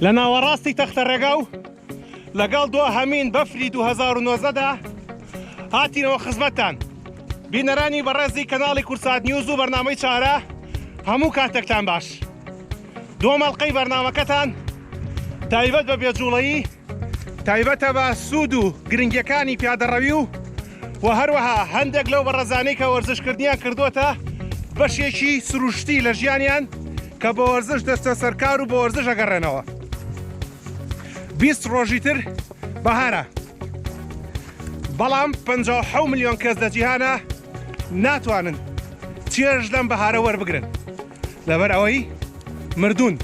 لە ناوەڕاستی تەختە ڕێگا و لەگەڵ دواهەمین بەفری 2019 دا هاتینەوە خزمەتتان. بینەرانی بەڕێزی کەناڵی کوردسات نیوز و بەرنامەی چارە هەموو کاتێکتان باش. دووەم ئەڵقەی بەرنامەکەتان تایبەت بە بێجوڵەیی تایبەتە بە سوود و گرنگیەکانی پیادەڕەوی و و هەروەها هەندێک لەو بەڕێزانەی کە وەرزشکردنیان کردووەتە بەشێکی سروشتی لە ژیانیان کە بە وەرزش دەچنە سەر کار و بە وەرزش ئەگەڕێنەوە. 20 ڕۆژی تر بەهارە بەڵام 57 ملیۆن کەس لە جیهانە ناتوانن چێژ لەم بەهارە وەربگرن لەبەر ئەوەی مردوون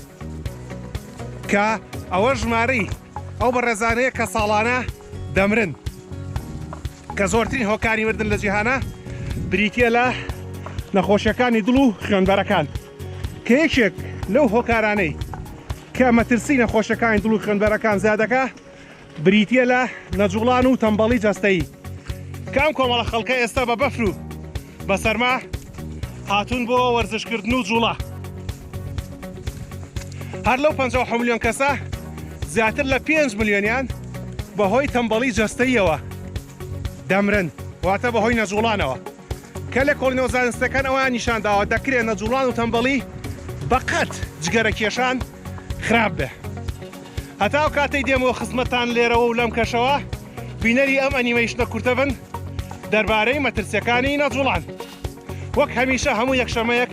کە ئەوە ژمارەی ئەو بەڕێزانەیە کە ساڵانە دەمرن کە زۆرترین هۆکاری مردن لە جیهانە بریتە لە نەخۆشیەکانی دڵ و خوێنبەرەکان کە یەکێک لەو هۆکارانەی کە مەترسی نەخۆشیەکانی دڵ و خوێنبەرەکان زیادەکە بریتیە لە نەجوڵان و تەمبەڵی جەستەیی کە ئەم کۆمەڵە خەڵکە ئێستا بە بەفر و بە سەرما هاتوون بۆ وەرزشکردن و جوڵە. هەر لەو 57 ملیۆن کەسە زیاتر لە 5 ملیۆنیان بەهۆی تەمبەڵی جەستەییەوە دەمرن واتە بەهۆی نەجوڵانەوە کە لێکۆڵینەوە زانستەکان ئەوەیان نیشان داوە دەکرێت نەجوڵان و تەمبەڵی بەقەد جگەرە کێشان خراپ بێ. هەتا ئەو کاتەی دێمەوە خزمەتتان لێرەوە و لەم کەشەوە بینەری ئەم ئەنیمەیشنە کورتە بن دەربارەی مەترسیەکانی نەجوڵان. وەک هەمیشە هەموو یەکشەمەیەک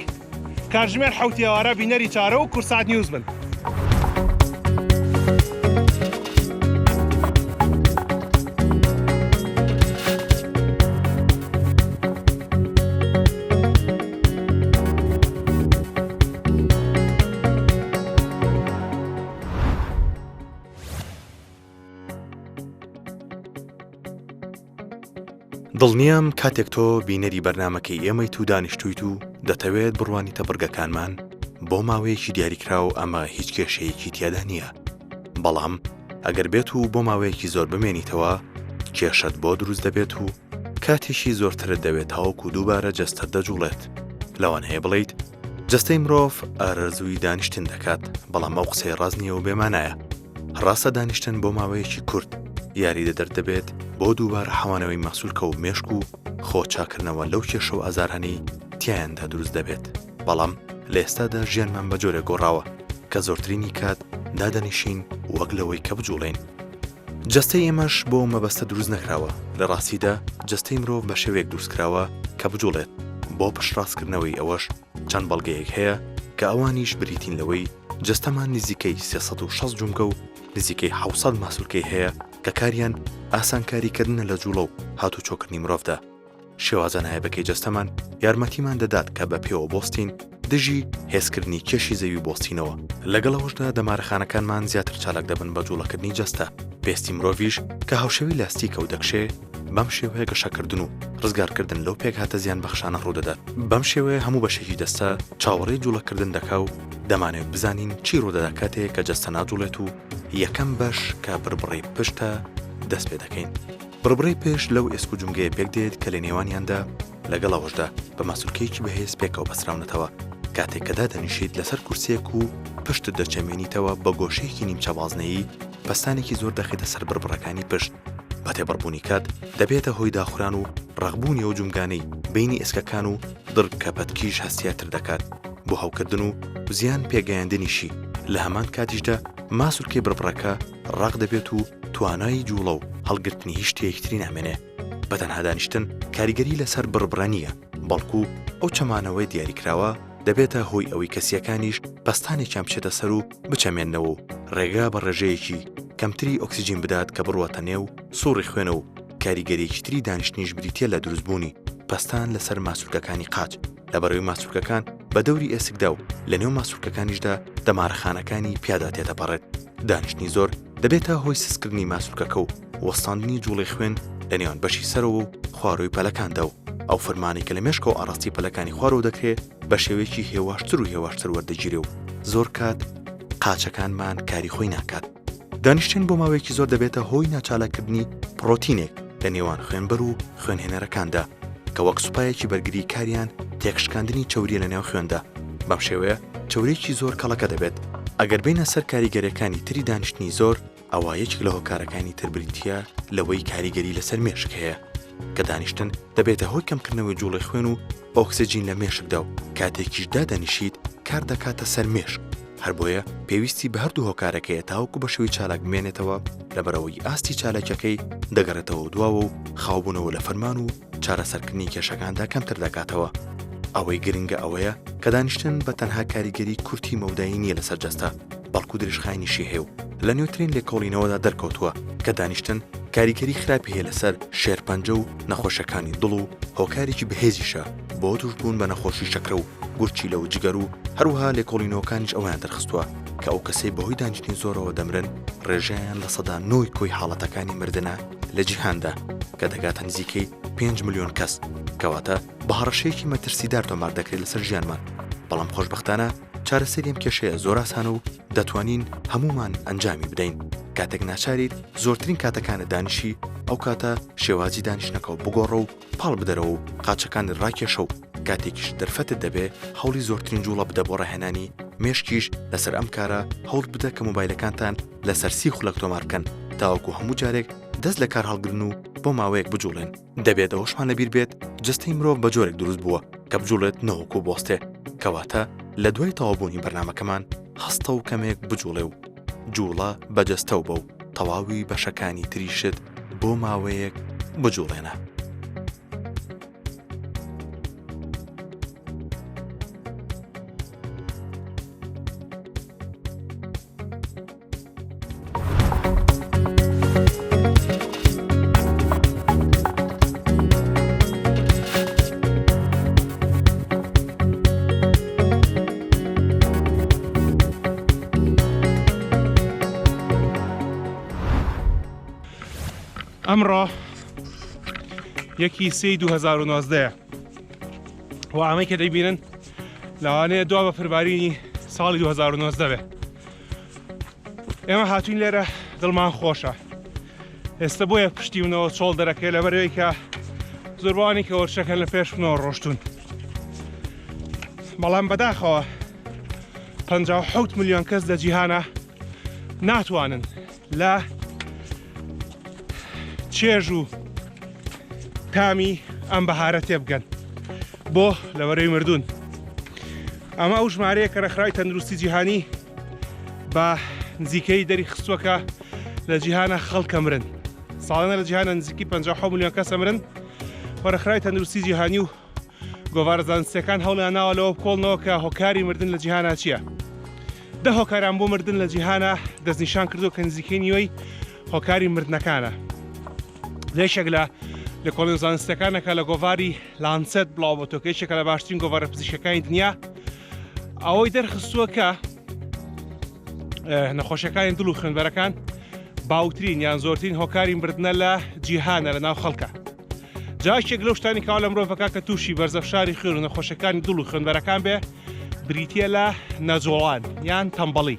کاتژمێر حەوتی ئێوارە بینەری چارە و کوردسات نیوز بن. دڵنیام کاتێک تۆ بینەری بەرنامەکەی ئێمەیت و دانیشتوویت و دەتەوێت بڕوانیتە بڕگەکانمان بۆ ماوەیەکی دیاریکراو ئەمە هیچ کێشەیەکی تیادا نییە بەڵام ئەگەر بێت و بۆ ماوەیەکی زۆر بمێنیتەوە کێشەت بۆ دروست دەبێت و کاتێکی زۆرترت دەوێت تاوەکو دووبارە جەستەت دەجوڵێت لەوانەیە بڵێیت جەستەی مرۆڤ ئارەزووی دانیشتن دەکات، بەڵام ئەو قسەیە ڕاست نییە و بێمانایە. ڕاستە دانیشتن بۆ ماوەیەکی کورت یاریدەدەر دەبێت بۆ دووبارە حەوانەوەی ماسولکە و مێشک و خۆ چاکردنەوە لەو کێشە و ئازارانەی تیایاندا دروست دەبێت، بەڵام لە ئێستادا ژیانمان بە جۆرێک گۆڕاوە کە زۆرترینی کات دادەنیشین وەک لەوەی کە بجوڵێین. جەستەی ئێمەش بۆ ئەو مەبەستە دروست نەکراوە، لە ڕاستیدا جەستەی مرۆڤ بە شێوەیەک دروستکراوە کە بجوڵێت، بۆ پشتڕاستکردنەوەی ئەوەش چەند بەڵگەیەک هەیە کە ئەوانیش بریتین لەوەی جەستەمان نزیکەی 360 جومگە و نزیکەی 700 ماسولکەی هەیە کە کاریان ئاسانکاریکردنە لە جوڵە و هاتوچۆکردنی مرۆڤدا. شێوازە نایابەکەی جەستەمان یارمەتیمان دەدات کە بە پێوە بۆستین دژی هێزکردنی کێشی زەوی بۆستینەوە، لەگەڵ ئەوەشدا دەمارەخانەکانمان زیاتر چالاک دەبن بە جوڵەکردنی جەستە، پێستی مرۆڤیش کە هاوشێوەی لاستیکە و دەکشێ، بەم شێوەیە گەشەکردن و ڕزگارکردن لەو پێکهاتە زیانبەخشانە ڕوودەدات، بەم شێوەیە هەموو بەشێکی جەستە چاوەڕێی جوڵەکردن دەکا و دەمانەوێت بزانین چی ڕوودەدا کاتێ کە جەستە ناجوڵێت و یەکەم بەش کە بڕبڕەی پشتە دەست پێ دەکەین. بڕبڕەی پشت لەو ئێسک و جومگەیە پێکدێت کە لە نێوانیاندا لەگەڵ ئەوەشدا بە ماسولکەیەکی بەهێز پێکەوە بەستراونەتەوە، کاتێک کە دادەنیشیت لەسەر کورسییەک و پشتت دەچەمێنیتەوە بە گۆشەیەکی نیمچە بازنەیی پەستانێکی زۆر دەخەیتە سەر بڕبڕەکانی پشت، بە تێپەڕبوونی کات دەبێتە هۆی داخوران و ڕەقبوونی ئەو جومگانەی بەینی ئێسکەکان و دڕکە پەتکیش هەستیارتر دەکات بۆ هەوکردن و زیان پێگەیاندنیشی، لە هەمان کاتیشدا ماسولکەی بڕبڕەکە ڕەق دەبێت و توانای جوڵە و هەڵگرتنی هیچ شتێکی تری نامێنێ. بە تەنها دانیشتن کاریگەری لەسەر بڕبڕە نییە، بەڵکو ئەو چەمانەوەی دیاریکراوە دەبێتە هۆی ئەوەی کە سییەکانیش پەستانێکیان بچێتە سەر و بچەمێننەوە و ڕێگا بە ڕێژەیەکی کەمتری ئۆکسجین بدات کە بڕواتە نێو سوڕی خوێنەوە و کاریگەرییەکی تری دانیشتنیش بریتییە لە دروستبوونی پەستان لەسەر ماسولکەکانی قاچ لەبەرئەوەی ماسولکەکان بە دەوری ئێسکدا و لەنێو ماسولکەکانیشدا دەمارەخانەکانی پیادا تێدەپەڕێت. دانیشتنی زۆر دەبێتە هۆی سستکردنی ماسولکەکە و وەستاندنی جوڵەی خوێن لە نێوان بەشی سەرەوە و خوارووی پەلەکاندا و ئەو فرمانەی کە لە مێشکەوە ئاڕاستەی پەلەکانی خوارەوە دەکرێ بە شێوەیەکی هێواشتر و هێواشتر وەردەگیرێ و زۆر کات قاچەکانمان کاری خۆی ناکات. دانیشتن بۆ ماوەیەکی زۆر دەبێتە هۆی ناچالاککردنی پڕۆتینێک لە نێوان خوێنبەر و خوێنهێنەرەکاندا کە وەک سوپایەکی بەرگری کاریان تێکشکاندنی چەوریە لە نێو خوێندا، بەم شێوەیە چەوریەکی زۆر کەڵەکە دەبێت. ئەگەر بێینە سەر کاریگەریەکانی تری دانیشتنی زۆر ئەوا یەکێک لە هۆکارەکانی تر بریتییە لەوەی کاریگەری لەسەر مێشک هەیە کە دانیشتن دەبێتە هۆی کەمکردنەوەی جوڵەی خوێن و ئۆکسجین لە مێشکدا و کاتێکیش دادەنیشیت کار دەکاتە سەر مێشک هەر بۆیە پێویستی بە هەردوو هۆکارەکەیە تاوەکو بە شێوەی چالاک بمێنێتەوە لەبەرئەوەی ئاستی چالاکیەکەی دەگەڕێتەوە دواوە و خاوبوونەوە لە فەرمان و چارەسەرکردنی کێشەکاندا کەمتر دەکاتەوە. ئەوەی گرنگە ئەوەیە کە دانیشتن بە تەنها کاریگەری کورتی مەودایی نییە لەسەر جەستە، بەڵکو درێژخایەنیشی هەیە و لە نوێترین لێکۆڵینەوەدا دەرکەوتووە کە دانیشتن کاریگەری خراپی هەیە لەسەر شێرپەنجە و نەخۆشیەکانی دڵ و هۆکارێکی بەهێزیشە بۆ تووشبوون بە نەخۆشی شەکرە و گورچیلە و جگەر و هەروەها لێکۆڵینەوەکانیش ئەوەیان دەرخستووە کە ئەو کەسەی بەهۆی دانیشتنی زۆرەوە دەمرن ڕێژەیان 9% کۆی حاڵەتەکانی مردنە لە جیهاندا کە دەگاتە نزیکەی 5 ملیۆن کەس، کەواتە بە هەڕەشەیەکی مەترسیدار تۆمار دەکرێت لەسەر ژیانمان، بەڵام خۆشبەختانە چارەسەری ئەم کێشەیە زۆر ئاسانە و دەتوانین هەموومان ئەنجامی بدەین، کاتێک ناچاریت زۆرترین کاتەکانت دانیشی ئەو کاتە شێوازی دانیشتنەکەو بگۆڕە و پاڵ بدەرەوە و قاچەکانت ڕاکێشە و کاتێکیش دەرفەتت دەبێ هەوڵی زۆرترین جوڵە بدە بۆ ڕاهێنانی مێشکیش لەسەر ئەم کارە هەوڵ بدە کە مۆبایلەکانتان لەسەر 30 خولەک تۆمار بکەن تاوەکو هەموو جارێک دەست لە کار هەڵگرن و بۆ ماوەیەک بجوڵێن دەبێت ئەوەشمان لەبیر بێت جەستەی مرۆڤ بە جۆرێک دروست بووە کە بجوڵێت نەوەکو بۆستێ کەواتە لە دوای تەواوبوونی بەرنامەکەمان هەستە و کەمێک بجوڵێ و جوڵە بە جەستەو بە و تەواوی بەشەکانی تریشت بۆ ماوەیەک بجوڵێنە. ئەمڕۆ یەکی سێی 2019 و ئەمەی کە دەیبینن لەوانەیە دوا بە فربارینی ساڵی 2019 بێ ئێمە هاتوین لێرە دڵمان خۆشە ئێستا بۆیە پشتی منەوە چۆڵ دەرەکەی لەبەرەوەی کە زۆربانی کە وەرشەکە لە پێش منەوە ڕۆشتون بەڵام بەداخەوە 57 ملیۆن کەس لە جیهانە ناتوانن لە چێژ و تامی ئەم بەهارە تێبگەن بۆ لەوەرەی مردوون ئەمە ئەو ژمارەیە کە ڕێکخراوی تەندروستی جیهانی بە نزیکەی دەری خستووە کە لە جیهانە خەڵکە مرن ساڵانە لە جیهانە نزیکی 50 ملیۆن کەسە مرن و ڕێکخراوی تەندروستی جیهانی و گۆڤارە زانستیەکان هەوڵیان ناوە لەوە بکۆڵنەوە کە هۆکاری مردن لە جیهانا چییە. دە هۆکاریان بۆ مردن لە جیهانا دەستنیشان کردووە کە نزیکەی نیوەی هۆکاری مردنەکانە. لە یەکێک لە لێکۆڵینەوە زانستیەکانە کە لە گۆڤاری لانسێت بڵاو بۆتەوە کە یەکێکە لە باشترین گۆڤارە پزیشکەکانی دنیا ئەوەی دەرخستووە کە نەخۆشیەکانی دڵ و خوێنبەرەکان باوترین یان زۆرترین هۆکاری مردنە لە جیهانە لە ناو خەڵکە. جا یەکێک لەو شتانی کەوا لە مرۆڤەکە کە تووشی بەرزەفشاری خوێن و نەخۆشیەکانی دڵ و خوێنبەرەکان بێ بریتییە لە نەجوڵان یان تەمبەڵی.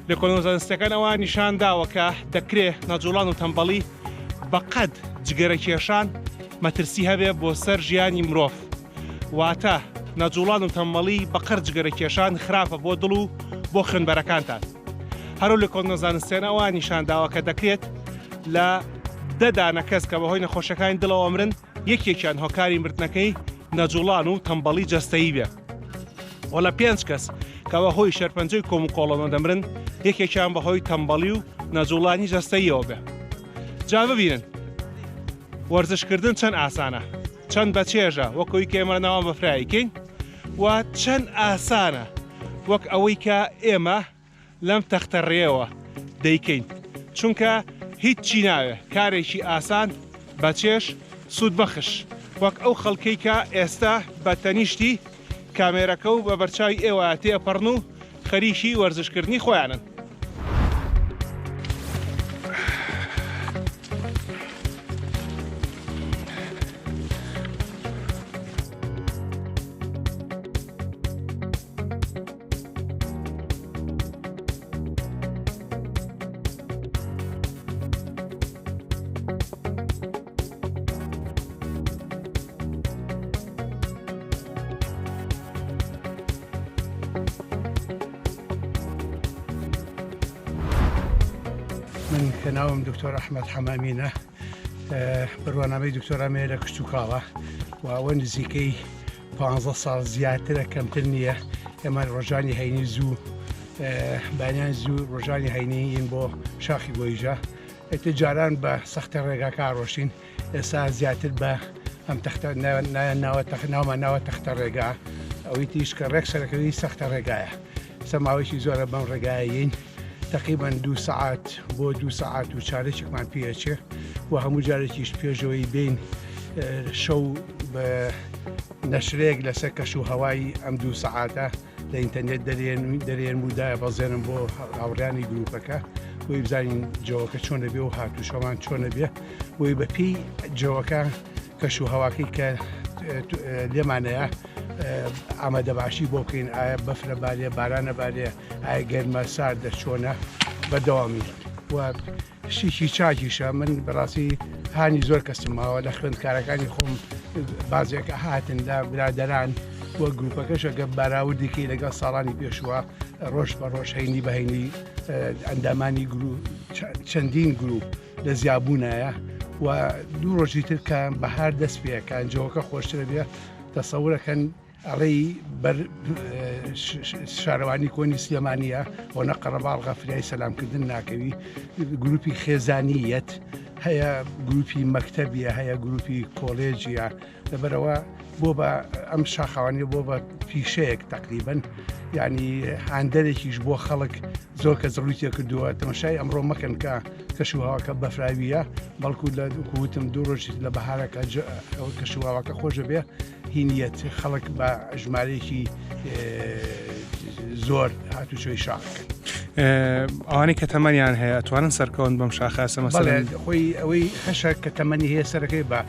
لێکۆڵینەوە زانستیەکان ئەوە نیشان داوە کە دەکرێ نەجوڵان و تەمبەڵی بەقەد جگەرە کێشان مەترسی هەبێ بۆ سەر ژیانی مرۆڤ. واتە نەجوڵان و تەمبەڵی بەقەر جگەرە کێشان خراپە بۆ دڵ و بۆ خوێنبەرەکانتان. هەرو لێکۆڵینەوە زانستیانە ئەوە نیشان داوە کە دەکرێت لە دە دانە کەس کە بەهۆی نەخۆشیەکانی دڵەوە ئەمرن یەکێکیان هۆکاری مردنەکەی نەجوڵان و تەمبەڵی جەستەیی بێ و لە پێنج کەس کە بەهۆی شێرپەنجەی کۆم و کۆڵۆنەوە دەمرن یەکێکیان بەهۆی تەمبەڵی و نەجوڵانی جەستەییەوە بێ. جا ببینن وەرزشکردن چەند ئاسانە چەند بەچێژە وەک ئەوی کە ئێمە لە ناوان بەفرایکەین و چەند ئاسانە وەک ئەوەی کە ئێمە لەم تەختە ڕێوە دەیکەین چونکە هیچی ناوێ کارێکی ئاسان بەچێژ سوودبەخش وەک ئەو خەڵکەی کە ئێستا بە تەنیشتی کامێرەکە و بە بەرچاوی ئێوە تێئەپەڕن و خەریکی وەرزشکردنی خۆیانن. من کە ناوم دکتۆر ئەحمەد حەمامینە بڕوانامەی دکتۆرام هەیە لە کشتوکاڵە و ئەوە نزیکەی 15 ساڵ زیاترە کەمتر نییە ئێمە ڕۆژانی هەینی زوو بەیانیان زوو ڕۆژانی هەینیین بۆ شاخی گۆیژە ئێتر جاران بە سەختە ڕێگاکە ڕۆشتین ئێستا زیاتر بە ئەم تەختە نایان ناوە تەخت ناومان ناوە تەختە ڕێگا ئەوەی تیش کە ڕێک سەرەکەوی سەختە ڕێگایە سەماوەیەکی زۆرە بەم ڕێگایەین تقریبان دوو سەعات بۆ دوو سەعات و چارێکێکمان پێچێ و هەموو جارێکیش پێشەوەی بین شەو بە نەشرەیەک لەسەر کەش و هەوای ئەم دوو سەعاتە لە ئینتەرنێت دەرێن و دایبەزێنم بۆ هاوڕیانی گروپەکە بۆی بزانین جەوەکە چۆنە بێ و هاتوچۆمان چۆنە بێ بۆی بە پێی جەوەکە کەش و هەواکەی کە لێمانەیە ئامادەباشی بۆ بکەین ئایا بەفرە بارێ بارانە بارێ ئایا گەرمە ساردە چۆنە بەردەوامی و شتێکی چاکیشە من بەڕاستی هانی زۆر کەسم ماوە لە خوێندکارەکانی خۆم بازێکە هاتن لە برادران وە گروپەکەشە گە باراوردێکی لەگەڵ ساڵانی پێشوە ڕۆژ بە ڕۆژ هەینی بە هەینی ئەندامانی گرو چەندین گروپ لە زیابوونایە و دوو ڕۆژی تر کە بەهار دەست پێکان جەوەکە خۆشترە بێ تەسەورەکەن ئەڵێی بەر شارەوانی کۆنی سلێمانیە ئەوەنە قەرەباڵغە فریای سەلامکردن ناکەوی گروپی خێزانیەت هەیە گروپی مەکتەبیە هەیە گروپی کۆلێجیە لەبەرەوە بۆ بە ئەم شاخەوانی بۆ بە پیشەیەک تقریبن یعنی هاندەرێکیش بۆ خەڵک زۆر کەس ڕووی تێکردووە تەمەشای ئەمڕۆ مەکەن کە کەش و هەواکە بەفراویە بەڵکو لە وتم دوو ڕۆژ لە بەهارەکە کەش و هەواکە خۆشە بێ هینیەت خەڵک بە ژمارەیەکی زۆر هاتوچۆی شاخەکەن. ئەوانەی کە تەمەنیان هەیە ئەتوانن سەرکەون بەم شاخە مەسەلەن خۆی ئەوەی هەشە کە تەمەنی هەیە سەرەکەی بە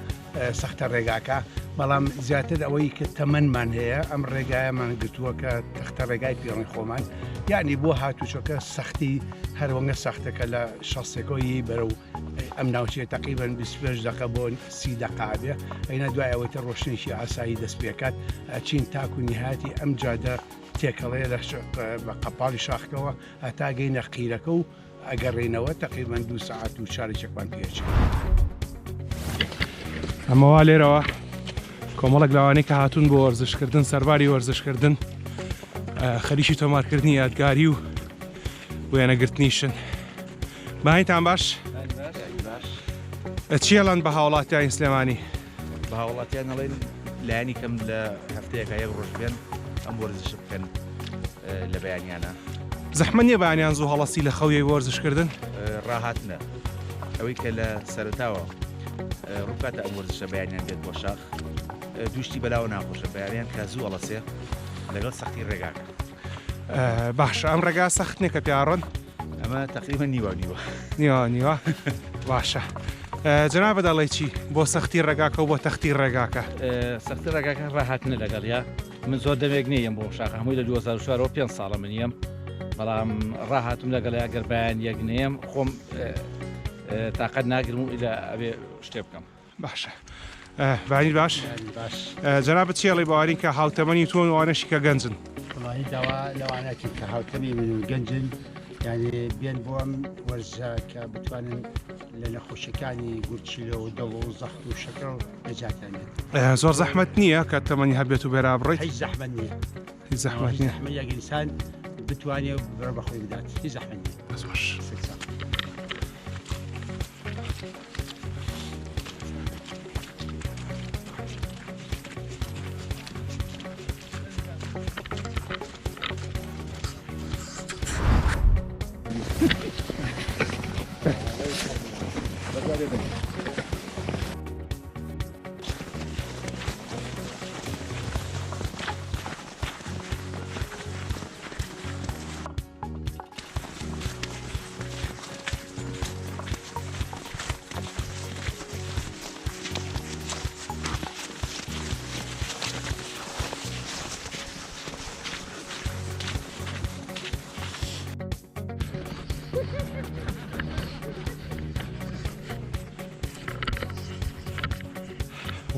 سەختە ڕێگاکە بەڵام زیاتر ئەوەی کە تەمەنمان هەیە ئەم ڕێگایەمان گرتووە کە تەختە ڕێگای پێڵی خۆمان یعنی بۆ هاتوچۆکە سەختی هەروەنگە سەختەکە لە شەستێکەوەی بەرەو ئەم ناوچەیە تقریبان 25 دقە بۆ سی دقە بێ ئەینا دوای ئەوەی تر ڕۆشتنێکی ئاسایی دەست پێکات ئەچین تاکو نیهایەتی ئەم جادە تێکەڵەیە لە بە قەپاڵی شاخکەوە هەتا گەینە قیرەکە و ئەگەڕێینەوە تقریبان دوو سەعات و چارەکێکمان پێچێت. ئەمەوا لێرەوە کۆمەڵێک لەوانەی کە هاتوون بۆ وەرزشکردن سەرباری وەرزشکردن خەریکی تۆمارکردنی یادگاری و وێنەگرتنیشن بەینتان باش چی ئەڵێن بە هاوڵاتیانی سلێمانی؟ بە هاوڵاتیان ئەڵێن لایەنی کەم لە هەفتەیەکە یەک ڕۆژ بێن ئەم وەرزشە بکەن لە بەیانیانە. زەحمەت نییە بەیانیان زوو هەڵەسی لە خەویەی وەرزشکردن؟ ڕاهاتنە ئەوەی کە لە سەرەتاوە ڕووکاتە ئەم وەرزشە بەیانیان بێت بۆ شاخ دووشتی بەلاوە ناخۆشە بەیانیان کە زوو ئەڵەسێ لەگەڵ سەختی ڕێگاکە. باشە ئەم ڕێگا سەخت نییە کە پیاڕۆن؟ ئەمە تقریبا نیوە نیوە نیوە نیوە باشە جەنابت دەڵێ چی بۆ سەختی ڕێگاکە و بۆ تەختی ڕێگاکە سەختی ڕێگاکە ڕاهاتنە لەگەڵ یا من زۆر دەمێک نییە بۆ شاخ هەمووی لە 2004 پێ ساڵە من یەم بەڵام ڕاهاتم لەگەڵ ئەگەر بەیان یەک نێم خۆم تاقەت ناگرم و ئیلا ئەبێ شتێ بکەم باشە بانی باش جەنابت چی ئەڵێی بەوانەی کە هاوتەمەنی تۆن وانەشی کە گەنجن؟ وەڵاهی داوا لەوانەکەین کە هاوتەمی من و گەنجن یعنی بێن بۆ ئەم وەرزە کە بتوانن لە نەخۆشیەکانی گورچیلە و دڵ و زەخت و شەکر و نەجاتیان بێت. زۆر زەحمەت نییە کە تەمەنی هەبێت و بێرا بڕیت؟ هیچ زەحمەت نییە. هیچ زەحمەت نییە. زەحمەت یەک ئینسان بتوانێت بڕ بە خۆی بدات هیچ زەحمەت نییە. باش.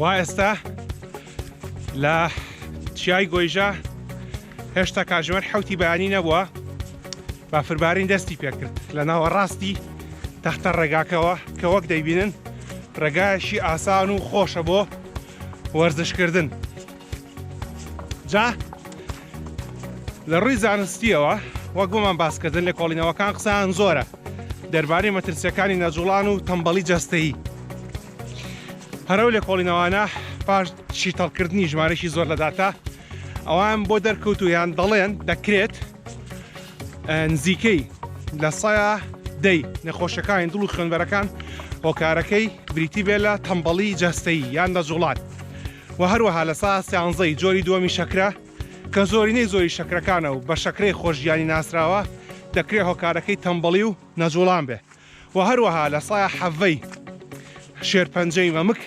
وا ئێستا لە چیای گۆیژە هێشتا کاژمێر حوتی بەیانی نەبووە بافربارین دەستی پێکرد لە ناوەڕاستی تەختە ڕێگاکەوە کە وەک دەیبینن ڕێگایەکی ئاسان و خۆشە بۆ وەرزشکردن. جا لە ڕووی زانستیەوە وەک بۆمان باسکردن لێکۆڵینەوەکان قسەیان زۆرە دەربارەی مەترسیەکانی نەجوڵان و تەمبەڵی جەستەیی. هەرەو لێکۆڵینەوانە پاش شیتەڵکردنی ژمارەی زۆر لە داتا ئەوان بۆ دەرکەوت و یان دەڵێن دەکرێت نزیکەی لە سەیا دەی نەخۆشەکانی دڵ و خوێنبەرەکان هۆکارەکەی بریتی بێ لە تەمبەڵی جەستەیی یان نەجوڵان و هەروەها لە سا سیانزەی جۆری دووەمی شەکرە کە زۆرینەی زۆری شەکرەکانە و بە شەکرەی خۆشگیانی ناسراوە دەکرێت هۆکارەکەی تەمبەڵی و نەجوڵان بێ و هەروەها لە سایە حەڤەی شێرپەنجەی مەمک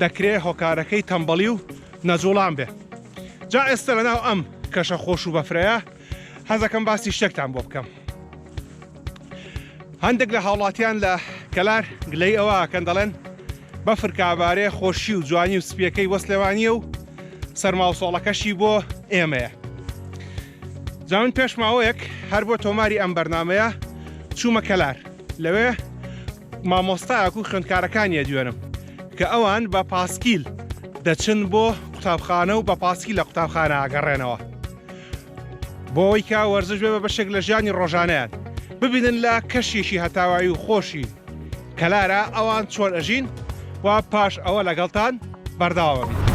دەکرێ هۆکارەکەی تەمبەڵی و نەجوڵان بێ. جا ئێستە لەناو ئەم کەشە خۆش و بەفرەیە حەزەکەم باسی شتێکتان بۆ بکەم. هەندێک لە هاوڵاتیان لە کەلار گلەی ئەوە ئەکەن دەڵێن بەفر کابارێ خۆشی و جوانی و سپیەکەی بۆ سلێمانیە و سەرما و سۆڵەکەشی بۆ ئێمەیە. جا من پێش ماوەیەک هەر بۆ تۆماری ئەم بەرنامەیە چوومە کەلار لەوێ مامۆستایەک و خوێندکارەکانی ئەدوێنم کە ئەوان بە پاسکیل دەچن بۆ قوتابخانە و بە پاسکیل لە قوتابخانە ئەگەڕێنەوە بۆ ئەوەی کە وەرزش بێ بە بەشێک لە ژیانی ڕۆژانەیان ببینن لە کەشێکی هەتاوایی و خۆشی کەلارە ئەوان چۆن ئەژین و پاش ئەوە لەگەڵتان بەردەوامە بین.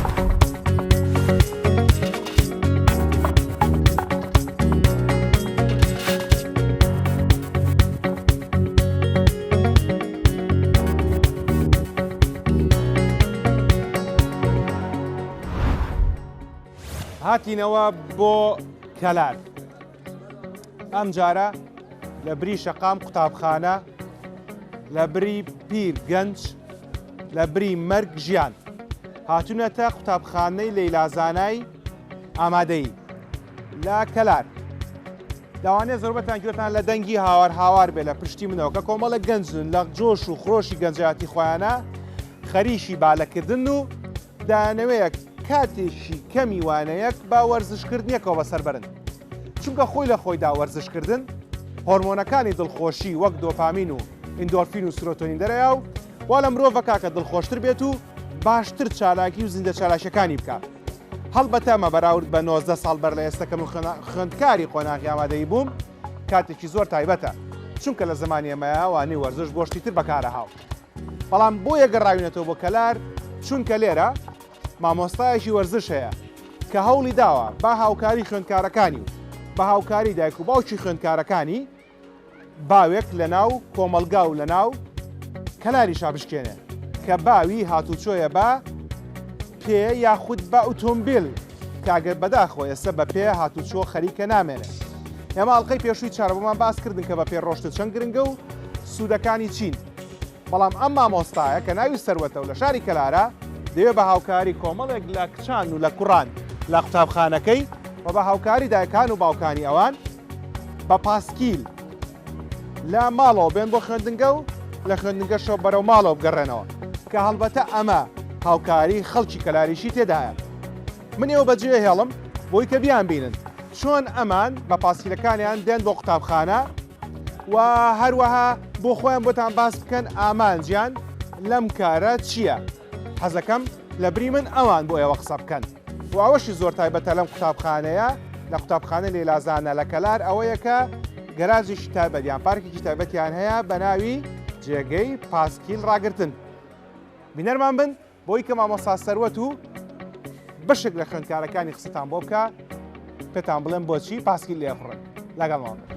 هاتینەوە بۆ کەلار ئەم جارە لە بری شەقام قوتابخانە لە بری پیر گەنج لە بری مەرگ ژیان هاتوونەتە قوتابخانەی لەیلازانای ئامادەیی لە کەلار لەوانەیە زۆربەتان گوێتان لە دەنگی هاوار هاوار بێ لە پشتی منەوە کە کۆمەڵێک گەنجن لە جۆش و خرۆشی گەنجایەتی خۆیانە خەریکی بالەکردن و دەیانەوێت کاتێکی کەمی وانەیەک بە وەرزشکردنێکەوە بەسەر بەرن، چونکە خۆی لە خۆیدا وەرزشکردن هۆرمۆنەکانی دڵخۆشی وەک دۆپامین و ئیندۆرفین و سرۆتۆنین دەرەیا و وا لە مرۆڤ ئەکا کە دڵخۆشتر بێت و باشتر چالاکی و زیندە چالاکیەکانی بکا. هەڵبەتە ئەمە بەراورد بە 19 ساڵ بەر لە ئێستا کە من خوێندکاری قۆناغی ئامادەیی بووم کاتێکی زۆر تایبەتە، چونکە لە زەمانی ئێمەیا وانەی وەرزش بۆ شتی تر بەکارەهاو. بەڵام بۆیە گەڕاوینەتەوە بۆ کەلار چونکە لێرە مامۆستایەکی وەرزش هەیە کە هەوڵی داوە با هاوکاری خوێندکارەکانی و بە هاوکاری دایک و باوکی خوێندکارەکانی باوێک لە ناو کۆمەڵگا و لە ناو کەلاریشا بشکێنێ کە باوی هاتوچۆیە بە پێ یاخود بە ئوتۆمبیل کە ئەگەر بەداخەوە ئێستا بە پێ هاتوچۆ خەریکە نامێنێ. ئێمە ئەڵقەی پێشووی چارەبۆمان باس کردن کە بە پێ ڕۆشتن چەند گرنگە و سوودەکانی چین. بەڵام ئەم مامۆستایە کە ناوی سەروەتە و لە شاری کەلارە، دەیەوێت بە هاوکاری کۆمەڵێک لە کچان و لە کوڕان لە قوتابخانەکەی و بە هاوکاری دایکان و باوکانی ئەوان بە پاسکیل لە ماڵەوە بێن بۆ خوێندنگە و لە خوێندنگەشەوە بەرەو ماڵەوە بگەڕێنەوە کە هەڵبەتە ئەمە هاوکاری خەڵکی کەلاریشی تێدایە. من ئێوە بەجێ هێڵم بۆی کە بیان بینن چۆن ئەمان بە پاسکیلەکانیان دێن بۆ قوتابخانە و هەروەها بۆ خۆیان بۆتان باس بکەن ئامانجیان لەم کارە چییە حەزەکەم لە بری من ئەوان بۆ ئێوە قسە بکەن و ئەوەشی زۆر تایبەتە لەم قوتابخانەیە لە قوتابخانە لەیلازانە لە کەلار ئەوەیە کە گەراجێکی تایبەت یان پارکێکی تایبەتیان هەیە بە ناوی جێگەی پاسکیل ڕاگرتن بینەرمان بن بۆی کە مامۆستا سەروەت و بەشێک لە خوێندکارەکانی قسەتان بۆ بکە پێتان بڵێم بۆچی پاسکیل لێخوڕن لەگەڵمان بن.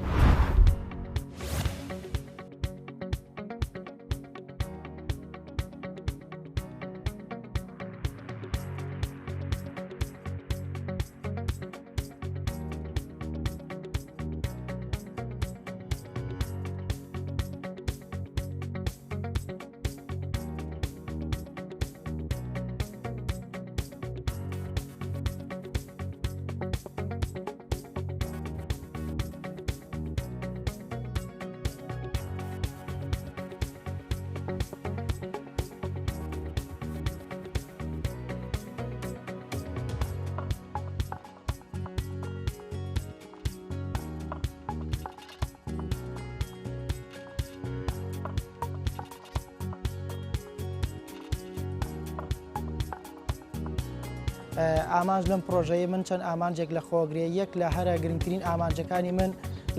ئامانج لەم پرۆژەیە من چەند ئامانجێک لە خۆگرێ یەک لە هەرە گرنگترین ئامانجەکانی من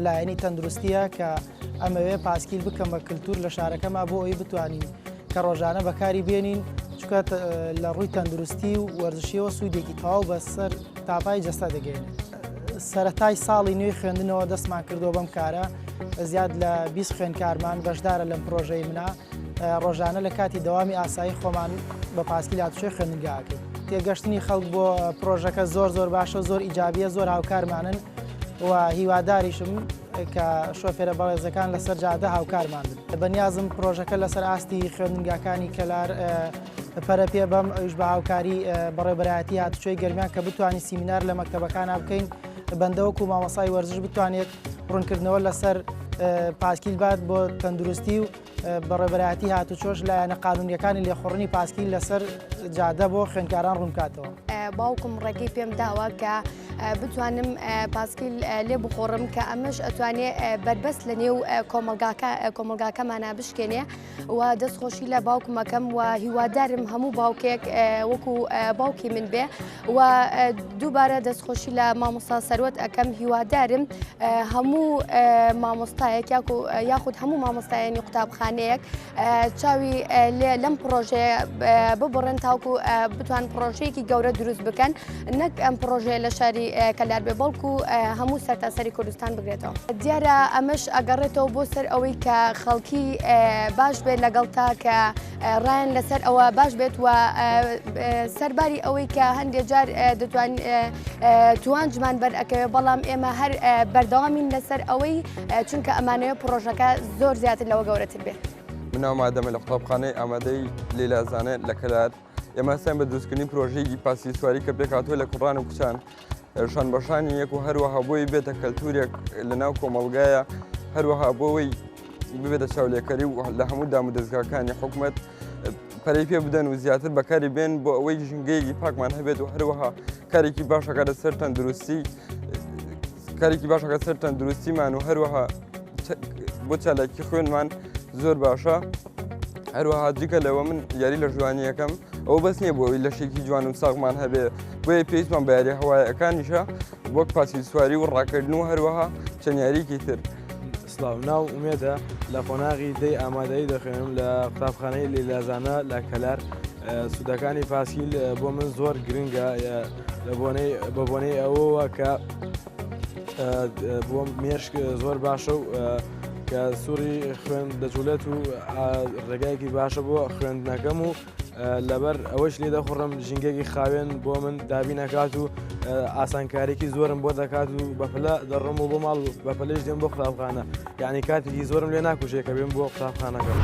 لایەنی تەندروستیە کە ئەمەوێ پاسکیل بکەم بە کللتور لە شارەکەما بۆ ئەوی بتوانین کە ڕۆژانە بەکاری بێنین چکە لە ڕووی تەندروستی و وەرزشیەوە سوودێکی تەواو بەسەر تاپای جەستە دەگەێنێت. سەرەتای ساڵی نوێی خوێندنەوە دەستمان کردووە بەم کارە زیاد لە 20 خوێندکارمان بەشدارە لەم پرۆژەی منە ڕۆژانە لە کاتی دەوامی ئاسایی خۆمان بە پاسکیل هاتوچۆی خوێندنگا ئەکەین. تێگەشتنی خەڵک بۆ پرۆژەکە زۆر زۆر باشە و زۆر ئیجابیە زۆر هاوکارمانن و هیواداریشم کە شۆفێرە بەڕێزەکان لەسەر جادە هاوکارمان بن. بەنیازم پرۆژەکە لەسەر ئاستی خوێندنگاکانی کەلار پەرە پێ بەم ئەویش بە هاوکاری بەڕێوەبەرایەتی هاتوچۆی گەرمیان کە بتوانین سیمینار لە مەکتەبەکانا بکەین بەندە وەکو مامۆستای وەرزش بتوانێت ڕوونکردنەوە لەسەر پاسکیل بات بۆ تەندروستی و بەڕێوەبەرایەتی هاتوچۆش لایەنە قانونیەکانی لێخوڕنی پاسکیل لەسەر جادە بۆ خوێندکاران ڕوونکاتەوە. باوکم ڕێگەی پێم داوە کە بتوانم پاسکیل لێ بخۆڕم کە ئەمەش ئەتوانێ بەربەست لە نێو کۆمەڵگاکە کۆمەڵگاکەمانە بشکێنێ و دەستخۆشی لە باوکم ئەکەم و هیوادارم هەموو باوکێک وەکو باوکی من بێ و دووبارە دەستخۆشی لە مامۆستا سەروەت ئەکەم هیوادارم هەموو مامۆستایەک یاخود هەموو مامۆستایانی قوتابخانەیەک چاوی لێ لەم پرۆژەیە ببڕن تاوکو بتوان پرۆژەیەکی گەورە دروست بکەن نەک ئەم پرۆژەیە لە شاری کەلار بێ بەڵکو هەموو سەرتاسەری کوردستان بگرێتەوە. دیارە ئەمەش ئەگەڕێتەوە بۆ سەر ئەوەی کە خەڵکی باش بێت لەگەڵ تا کە ڕایان لەسەر ئەوە باش بێت و سەرباری ئەوەی کە هەندێک جار دەتوان توانجمان بەر ئەکەوێت بەڵام ئێمە هەر بەردەوامین لەسەر ئەوەی چونکە ئەمانەوە پرۆژەکە زۆر زیاتر لەوە گەورەتر بێت. من ناوم ئادەمە لە قوتابخانەی ئامادەی لەیلازانە لە کەلار. ئێمە هەستاین بە دروستکردنی پرۆژەیەکی پاسکیل سواری کە پێکهاتووە لە کوڕان و کچان شان بەشانی یەک و هەروەها بۆی بێتە کەلتورێک لە ناو کۆمەڵگایە هەروەها بۆەوەی ببێتە چاولێکەری و لە هەموو دام و دەزگاکانی حکومت پەرەی پێ بدەن و زیاتر بەکاری بێن بۆ ئەوەی ژینگەیەکی پاکمان هەبێت و هەروەها کارێکی باشەکە لەسەر تەندروستی کارێکی باشەکە سەر تەندروستیمان و هەروەها بۆ چالاکی خوێنمان زۆر باشە هەروەها جگە لەوە من یاری لە ژوانیەکەم ئەوە بەس نییە بۆ ئەوەی لەشێکی جوان و ساغمان هەبێ بۆیە پێویستمان بە یاری هەوایەکانیشە وەک پاسکیل سواری و ڕاکردن و هەروەها چەند یاریکی تر. سڵاو، ناو ئومێدە، لە قۆناغی دەی ئامادەیی دەخوێنم لە قوتابخانەی لەیلازانە لە کەلار. سوودەکانی پاسکیل بۆ من زۆر گرنگە بە بۆنەی ئەوەوە کە بۆ مێشک زۆر باشە و کە سوڕی خوێن دەجوڵێت و ڕێگایەکی باشە بۆ خوێندنەکەم و لەبەر ئەوەش لێ دەخوڕم ژینگەکی خاوێن بۆ من دابین ئەکات و ئاسانکاریکی زۆرم بۆ دەکات و بەپلە دەڕم و بۆ ماڵ و بەپەلەش دێم بۆ قوتابخانە یعنی کاتێکی زۆرم لێ ناکوژێ کە بێم بۆ قوتابخانەکە.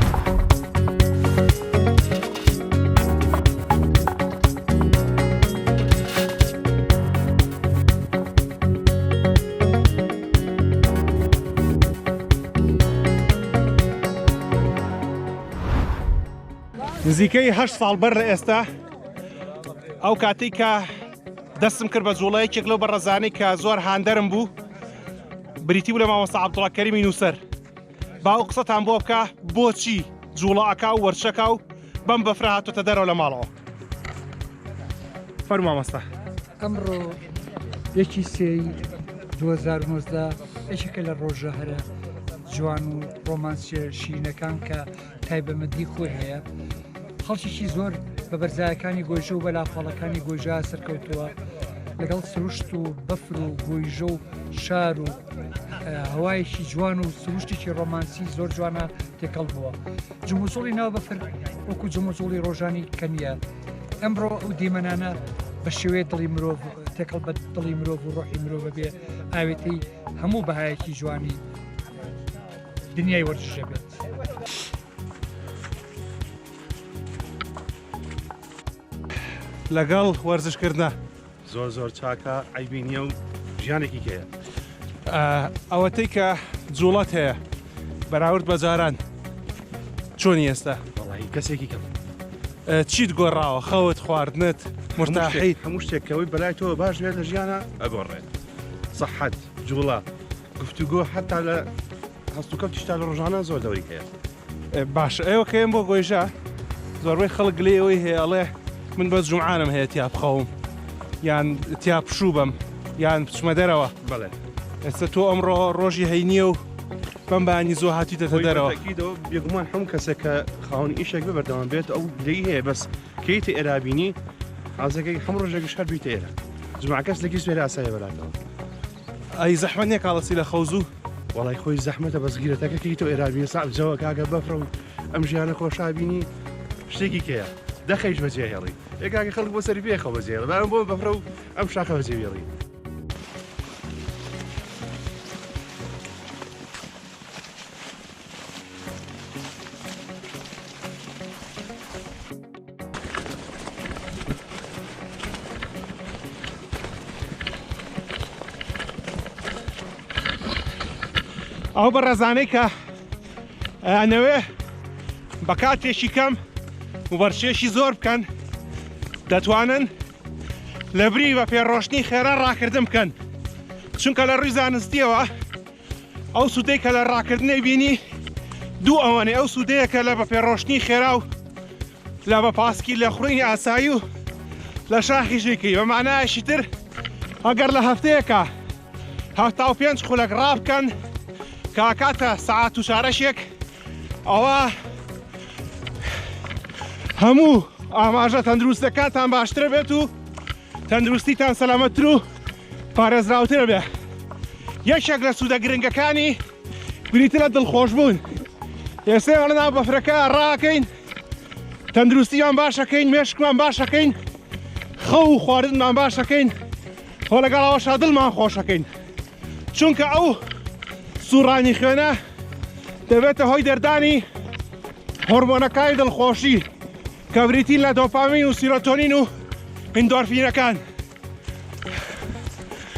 نزیکەی هه ساڵ بەر لە ئێستا ئەو کاتێک کە دەستم کرد بە جوڵە یەکێک لەو بەڕێزانەی کە زۆر هاندەرم بوو بریتی بوو لە مامۆستا عەبدوڵا کەریمی نووسەر با ئەو قسەتان بۆ بکە بۆچی جوڵە ئەکا و وەرشەکا و بەم بەفرە هاتۆتە دەرەوە لە ماڵەوە فەرموو مامۆستا. ئەمڕۆ یەکی سێی 2019 یەکێکە لە ڕۆژە هەرە جوان و ڕۆمانسیە شیرینەکان کە تایبەمەندی خۆی هەیە خەڵکێکی زۆر بە بەرزایەکانی گۆیژە و بە لاپاڵەکانی گۆیژە سەرکەوتووە لەگەڵ سروشت و بەفر و گۆیژە و شار و هەوایەکی جوان و سروشتێکی ڕۆمانسی زۆر جوانە تێکەڵ بووە جموجوڵی ناو بەفر وەکو جموجوڵی ڕۆژانی کەمیە ئەمڕۆ ئەو دیمەنانە بە شێوەیە دڵی مرۆڤ تێکەڵ بە دڵی مرۆڤ و ڕۆحی مرۆڤ بێ ئاوێتەی هەموو بەهایەکی جوانی دنیای وەرزشە بێت. لەگەڵ وەرزشکردە زۆر زۆر چاکە عیبی نییە و ژیانێکی کەیە ئەوەتەی کە جوڵەت هەیە بەراورد بە جاران چۆنی ئێستا وەڵی کەسێکی کەم چیت گۆڕاوە خەوت خواردنت مرتاحیت هەموو شتێکەوەی بەلای تۆ باش بێت لە ژیانە ئەگۆڕێت سەحەت جوڵە گفتوگۆ حتا لە هەستوکەوتیشتا لە ڕۆژانە زۆر دەوری هەیە. باشە ئێوە کە یەن بۆ گۆیژە زۆربەی خەڵک گلەی ئەوەی هەیە ئەڵێ من بەس جومعانم هەیە تیا بخەوم. یان تیا پشوو بەم یان بچمە دەرەوە. بەڵێ. ئێستا تۆ ئەمڕۆ ڕۆژی هەینییە و بەم بەیانی زووە هاتوویتەتە دەرەوە. تەکیدەوە بێگومان هەموو کەسێک کە خاوەن ئیشێک بێ بەردەوام بێت ئەو گلەیی هەیە بەس کەیتە ئێرا بینی حازەکەی هەموو ڕۆژێکیش هەر بیتە ئێرە جمعە کەس لە گیس وێرە ئاسایە بەلاتەوە. ئەی زەحمەت نییە کاڵەسی لە خەو زوو؟ وەڵای خۆی زەحمەتە بەس گیرەتەکە کەیتەوە ئێرا بینی سەعب جەوە کاکە بەفرە و ئەم ژیانە خۆشا بینی شتێکی کەیە دەخەیش بەجێ هێڵی ئێ کاکە خەڵک بۆ سەری پێ خەو بەجێ هێڵی بەڵام بۆ بەفرە و ئەم شاخە بەجێ بێڵی. ئەو بەڕێزانەی کە ئەیانەوێ بە کاتێکی کەم وەرشێکی زۆر بکەن دەتوانن لەبری بە پێڕۆشتنی خێرا ڕاکردن بکەن چونکە لە ڕووی زانستیەوە ئەو سوودەی کە لە ڕاکردنەی بینی دوو ئەوەنەی ئەو سوودەیە کە لە بە پێڕۆشتنی خێرا و لە بە پاسکی لە خوڕینی ئاسایی و لە شاخیش دەیکەی بە مانایەکی تر ئەگەر لە هەفتەیەکە 75 خولەک ڕابکەن کاکاتە سەعات و چارەشێک ئەوە هەموو ئاماژە تەندروستەکانتان باشترە بێت و تەندروستیتان سەلامەتتر و پارێزراوترە بێ یەکێک لە سوودە گرنگەکانی بریتە لە دڵخۆشبوون ئێستا ئەڵێ ناو بەفرەکە ڕاکەین تەندروستیمان باشەکەین مێشکمان باشەکەین خەو و خواردنمان باشەکەین خۆ لەگەڵ ئەوەشا دڵمان خۆشەکەین چونکە ئەو سوڕانی خوێنە دەبێتە هۆی دەردانی هۆرمۆنەکانی دڵخۆشی کە بریتین لە دۆپامین و سیرۆتۆنین و ئیندۆرفینەکان.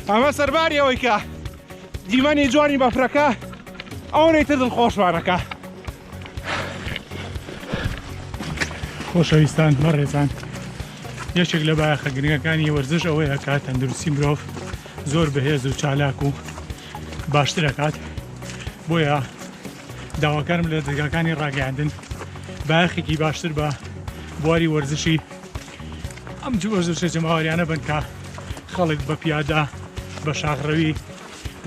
ئەمە سەرباری ئەوەی کە دیمەنی جوانی بەفرەکە ئەوەی تر دڵخۆشمانەکە. خۆشەویستان بەڕێزان یەکێک لە بایەخە گرنگەکانی وەرزش ئەوەیە کە تەندروستی مرۆڤ زۆر بەهێز و چالاک و باشتر ئەکات بۆیە داواکارم لە دەزگاکانی ڕاگەیاندن بایەخێکی باشتر بە بواری وەرزشی ئەم وەرزشە جەماوەریانە بن کە خەڵک بە پیادە بە شاخڕەوی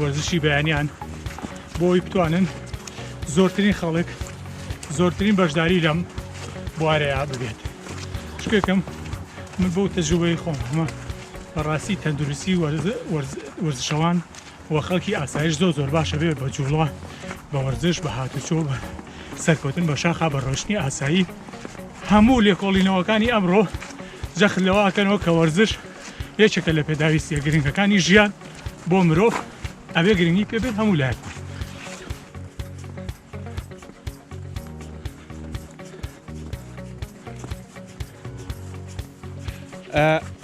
وەرزشی بەیانیان بۆی بتوانن زۆرترین خەڵک زۆرترین بەشداری لەم بوارەیە ببێت شکێکم من بۆ تەجروبەی خۆم هەمە بەڕاستی تەندروستی وەرزشەوان و خەڵکی ئاسایش زۆر زۆر باشە بێت بە جوڵە بە وەرزش بە هاتوچۆ بە سەرکەوتن بە شاخا بە ڕۆشتنی ئاسایی هەموو لێکۆڵینەوەکانی ئەمڕۆ جەخت لەوە ئەکەنەوە کە وەرزش یەکێکە لە پێداویستیە گرنگەکانی ژیان بۆ مرۆڤ ئەبێ گرنگی پێ بێت هەموو لایەکمان.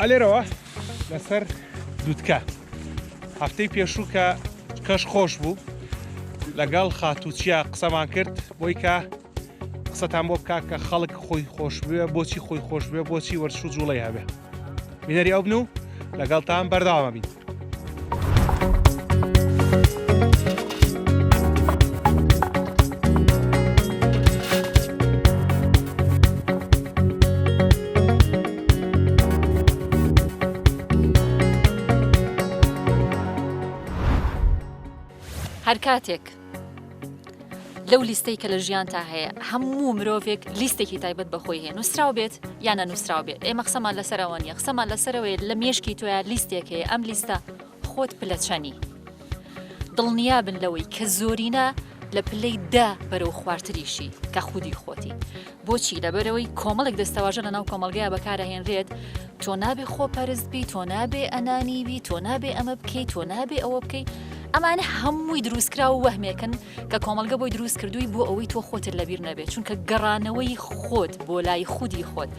ئەلێرەوە لەسەر دوتکە هەفتەی پێشوو کە کەش خۆش بوو لەگەڵ خاتوچیا قسەمان کرد بۆی کە قسەتان بۆ بکە کە خەڵک خۆی خۆش بوێ بۆچی خۆی خۆش بوێ بۆچی وەرزش و جوڵەی هەبێ بینەری ئەو بن و لەگەڵتان بەردەوامە بین. هەر کاتێک لەو لیستەی کە لە ژیانتا هەیە هەموو مرۆڤێک لیستێکی تایبەت بە خۆی هەیە نووسراو بێت یان نەنووسراو بێت ئێمە قسەمان لەسەرەوە نییە قسەمان لەسەرەوەی لە مێشکی تۆیا لیستێک هەیە ئەم لیستە خۆت پلە چەنی دڵنیابن لەوەی کە زۆرینە لە پلەی دە بەرەو خوارتریشی کە خودی خۆتی بۆچی؟ لەبەرئەوەی کۆمەڵێک دەستەواژە لەناو کۆمەڵگەیا بەکارئەهێنرێت، تۆ نابێ خۆپەرست بی، تۆ نابێ ئەنانی بی، تۆ نابێ ئەمە بکەی، تۆ نابێ ئەوە بکەی، ئەمانە هەمووی دروستکراو و وەهمێکن کە کۆمەڵگە بۆی دروست کردووی بۆ ئەوەی تۆ خۆتت لەبیر نەبێت، چونکە گەڕانەوەی خۆت بۆ لای خودی خۆت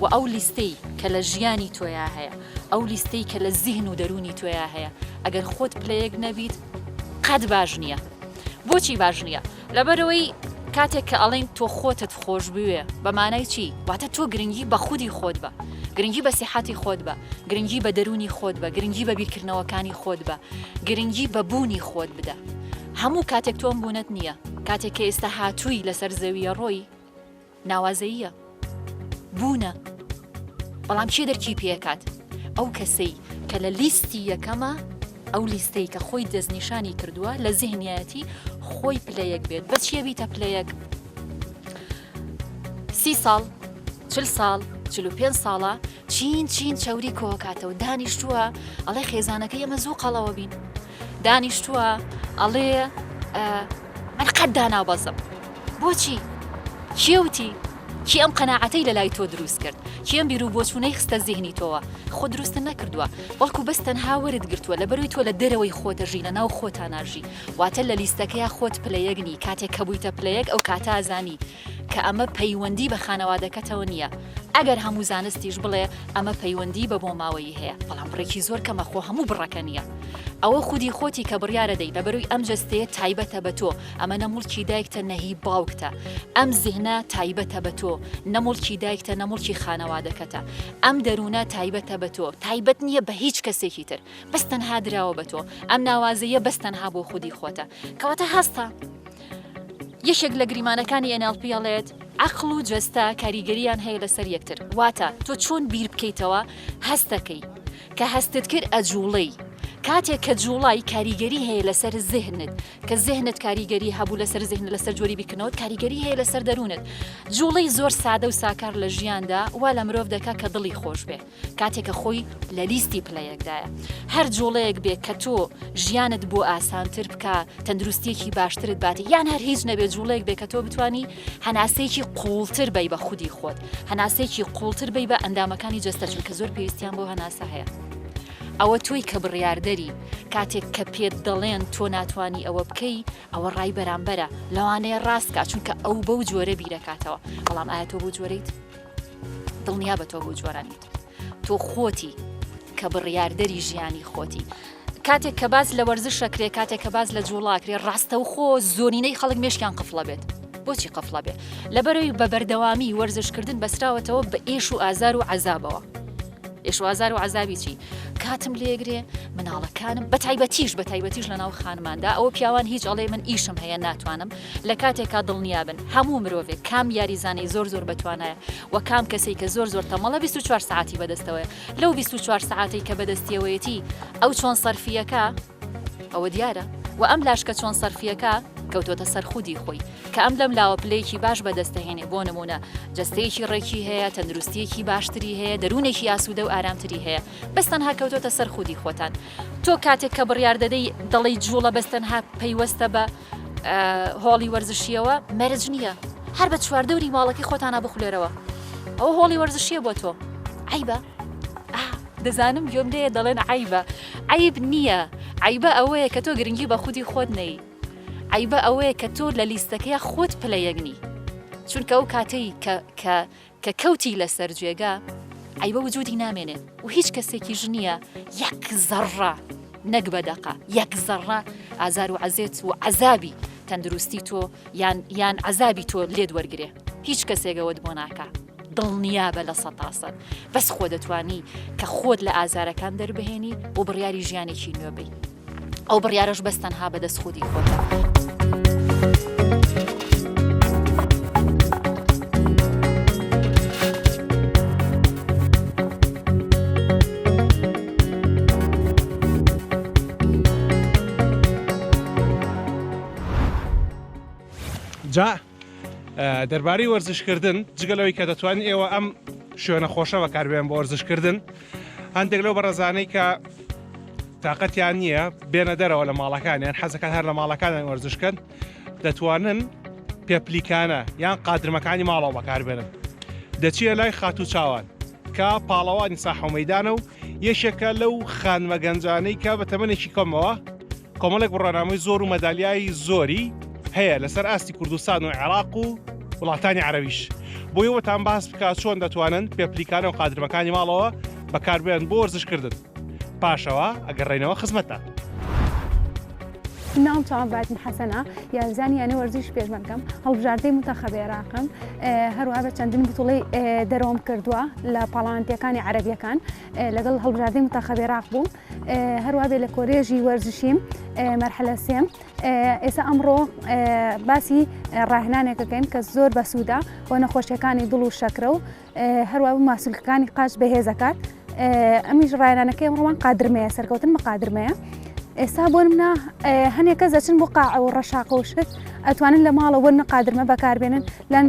و ئەو لیستەی کە لە ژیانی تۆیا هەیە، ئەو لیستەی کە لە زیهن و دەروونی تۆیا هەیە، ئەگەر خۆت پلەیەک نەبیت قەت باش نییە. بۆچی باش نییە؟ لەبەرئەوەی کاتێک کە ئەڵێین تۆ خۆتت خۆش بوێ بە مانای چی؟ واتە تۆ گرنگی بە خودی خۆت بە، گرنگی بە سیحەتی خۆت بە، گرنگی بە دەروونی خۆت بە، گرنگی بە بیرکردنەوەکانی خۆت بە، گرنگی بە بوونی خۆت بدە. هەموو کاتێک تۆ ئەم بوونەت نییە، کاتێک کە ئێستا هاتووی لەسەر زەوییە ڕۆی، ناوازەییە. بوونە. بەڵام کێ دەرکی پێکات؟ ئەو کەسەی کە لە لیستی یەکەمە ئەو لیستەی کە خۆی دەستنیشانی کردووە لە زیهنیایەتی خۆی پلەیەک بێت بە چیە بیتە پلەیەک سی ساڵ چل ساڵ 45 ساڵە چین چین چەوری کۆکاتەوە دانیشتووە ئەڵێ خێزانەکەی ئەمە زوو قەڵەوە بین دانیشتووە ئەڵێ من قەت دانابەزم بۆچی کێوتی کێ ئەم قەناعەتەی لەلای تۆ دروست کرد؟ کێ ئەم بیروبۆچوونەی خستە زیهنی تۆوە؟ خۆ دروستت نەکردووە، بەڵکو بەس تەنها وەرت گرتووە، لەبەرئەوەی تۆ لە دەرەوەی خۆت ئەژی، لە ناو خۆتا ناژی، واتە لە لیستەکەیا خۆت پلە یەک نی، کاتێک کە بوویتە پلە یەک ئەو کاتە ئەزانی کە ئەمە پەیوەندی بە خانەوادەکەتەوە نییە، ئەگەر هەموو زانستیش بڵێ ئەمە پەیوەندی بە بۆماوەیی هەیە، بەڵام بڕێکی زۆر کەمە خۆ هەموو بڕەکە نییە. ئەوە خودی خۆتی کە بڕیارەدەی، لەبەرئەوەی ئەم جەستەیە تایبەتە بە تۆ، ئەمە نە موڵکی دایکتە نە هی باوکتە. ئەم زیهنە تایبەتە بە تۆ، نە موڵکی دایکتە نە موڵکی خانەوادەکەتە. ئەم دەروونە تایبەتە بە تۆ، تایبەت نییە بە هیچ کەسێکی تر، بەس تەنها دراوە بە تۆ. ئەم ناوازەیە بەس تەنها بۆ خودی خۆتە. کەواتە هەستە. یەکێک لە گریمانەکانی NLP ئەڵێت، عەقڵ و جەستە کاریگەرییان هەیە لەسەر یەکتر. واتە تۆ چۆن بیر بکەیتەوە هەستەکەی. کە هەستت کرد ئەجوڵێی. کاتێک کە جوڵای کاریگەری هەیە لەسەر زیهنت. کە زهنت کاریگەری هەبوو لەسەر زهن لەسەر جۆری بیرکردنەوەت کاریگەری هەیە لەسەر دەروونت جوڵەی زۆر سادە و ساکار لە ژیاندا وا لە مرۆڤ دەکا کە دڵی خۆش بێ کاتێک کە خۆی لە لیستی پلەیەکدایە هەر جوڵەیەک بێ کە تۆ ژیانت بۆ ئاسانتر بکە تەندروستیەکی باشترت باتێ یان هەر هیچ نەبێ جوڵەیەک بێ کە تۆ بتانی هەناسەیەکی قوڵتر بی بە خودی خۆت هەناسەیەکی قوڵتر بی بە ئەندامەکانی جەستە چونکە زۆر پێویستیان بۆ هەناسە هەیە. ئەوە تۆی کە بڕیاردەری، کاتێک کە پێت دەڵێن تۆ ناتوانی ئەوە بکەی، ئەوە ڕای بەرامبەرە، لەوانەیە ڕاست کا چونکە ئەو بەو جۆرە بیرەکاتەوە، بەڵام ئایا تۆ بەو جۆرەیت؟ دڵنیابە تۆ بەو جۆرە نیت. تۆ خۆتی کە بڕیاردەری ژیانی خۆتی. کاتێک کە باس لە وەرزش ئەکرێ، کاتێک کە باس لە جوڵە ئەکرێ، ڕاستەوخۆ زۆرینەی خەڵک مێشکیان قفڵە بێت. بۆچی قفڵە بێ؟ لەبەرئەوەی بە بەردەوامی وەرزشکردن بەسراوەتەوە بە ئێش و ئازار و عەزابەوە. ئێش و ئازار و عەزابی چی؟ کاتم لێگرێ مناڵەکانم بە تایبەتیش بە تایبەتیش لە ناو خانماندا ئەوە پیاوان هیچ ئەڵێ من ئیشم هەیە ناتوانم لە کاتێکا دڵنیابن هەموو مرۆڤێک کام یاریزانەی زۆر زۆر بەتوانایە و کام کەسێک کە زۆر زۆر تەمەڵە 24 سعاتی بەدەستەوەیە لەو 24 سعاتەی کە بەدەستیەوەیەتی ئەو چۆن سەرفیەکە ئەوە دیارە و ئەم لاش کە چۆن سەرفیەکە کەوتۆتە سەر خودی خۆی کە ئەم لەم لاوە پلەیەکی باش بەدەستەهێنێ بۆ نمونە جەستەیەکی ڕێکی هەیە تەندروستیەکی باشتری هەیە دەروونێکی ئاسوودە و ئارامتری هەیە بەس تەنها کەوتۆتە سەر خودی خۆتان تۆ کاتێک کە بڕیار دەدەی دەڵێی جوڵە بەس تەنها پەیوەستە بە هۆڵی وەرزشیەوە مەرج نییە هەر بە چواردەوری ماڵەکەی خۆتانە بخولێرەوە ئەو هۆڵی وەرزشیە بۆ تۆ عیبە دەزانم گوێم لێیە دەڵێن عەیبە. عەیب نییە. عەیبە ئەوەیە کە تۆ گرنگی بە خودی خۆت نەی. عەیبە ئەوەیە کە تۆ لە لیستەکەیا خۆت پلە یەک نی. چونکە ئەو کاتەی کە کە کە کەوتی لەسەر جێگا عەیبە وجودی نامێنێ و هیچ کەسێکیش نییە یەک زەڕڕە نەک بە دەقە یەک زەڕڕە ئازار و عەزێت و عەزابی تەندروستی تۆ یان یان عەزابی تۆ لێت وەرگرێ. هیچ کەسێک ئەوەت بۆ ناکا. دڵنیابە 100% بەس خۆ دەتوانی کە خۆت لە ئازارەکان دەربهێنی و بڕیاری ژیانێکی نوێ بی ئەو بڕیارەش بەس تەنها بەدەست خودی خۆتە. جا دەربارەی وەرزشکردن جگە لەوەی کە دەتوانن ئێوە ئەم شوێنە خۆشە بەکاربێن بۆ وەرزشکردن هەندێک لەو بەڕێزانەی کە تااقەتیان نییە بێنە دەرەوە لە ماڵەکانیان حەزەکان هەر لە ماڵەکانیان وەرزشکەن دەتوانن پێپلیکانە یان قادرمەکانی ماڵەوە بەکاربێنن دەچیە لای خاتوو چاوان کە پاڵەوانی ساحەمەدانە و یەکێکە لەو خانمە گەنجانەی کە بە تەمەنێکی کەمەوە کۆمەڵێک بڕوانامەی زۆر و مەدالیای زۆری هەیە لەسەر ئاستی کوردستان و عێراق و وڵاتانی عەرەبیش بۆ ئەوەتان باس بکات چۆن دەتوانن پێپلیکانە و قادرمەکانی ماڵەوە بەکاربێن بۆ وەرزشکردن پاشەوە ئەگەڕێنەوە خزمەتتان. ناوم چاوان باتم حەسەنە یاریزانی یانەی وەرزشی پێشمەرگەم هەڵبژاردەی منتەخەبی عێراقم هەروەها بە چەندین بتوڵەی دەرەوەم کردووە لە پاڵەوانێتیەکانی عەرەبیەکان لەگەڵ هەڵبژاردەی منتەخەبی عێراق بووم هەروە بێ لە کۆلێژی وەرزشیم مەرحەلە سێم ئێستا ئەمڕۆ باسی ڕاهێنانێکەکەین کە زۆر بەسوودە بۆ نەخۆشیەکانی دڵ و شەکرە و هەروە ماسولکەکانی قاچ بەهێزەکات. ئەمیش ڕایەنانەکەی ئەمڕۆمان قادرمەیە سەرکەوتن بە قادرمەیە ئێستا بۆ منە هەنێک کەس دەچن بۆ قاع و ڕەشاقە و شت ئەتوانن لە ماڵەوە بۆ منە قادرمە بەکاربێنن لەن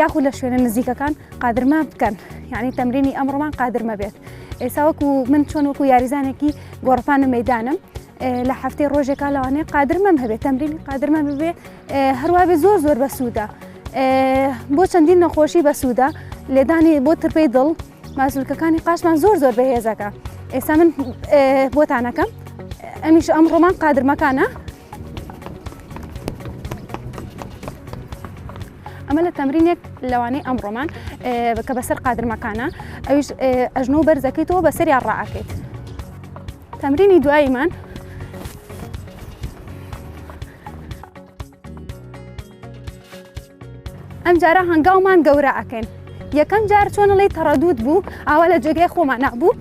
یاخود لە شوێنە نزیکەکان قادرمە بکەن یعنی تەمرینی ئەمڕۆمان قادرمە بێت ئێستا وەکو من چۆن وەکو یاریزانێکی گۆڕپان و مەدانم لە هەفتەی ڕۆژێکا لەوانەیە قادرمەم هەبێت تەمرینی قادرمە ببێ هەروابێ زۆر زۆر بەسوودە بۆ چەندین نەخۆشی بەسوودە لێدانی بۆ ترپەی دڵ ماسولکەکانی قاچمان زۆر زۆر بەهێزەکە ئێستا من بۆتانەکەم ئەمیش ئەم ڕۆمان قادرمەکانە ئەمە لە تەمرینێک لەوانەی ئەمڕۆمان کە بەسەر قادرمەکانە ئەویش ئەژنۆ بەرزەکەیتەوە بەسەریان ڕائەکەیت تەمرینی دواییمان ئەم جارە هەنگاومان گەورە ئەکەین یەکەم جار چۆنڵی تەڕەدوود بوو ئاوا لە جێگای خۆمان بوو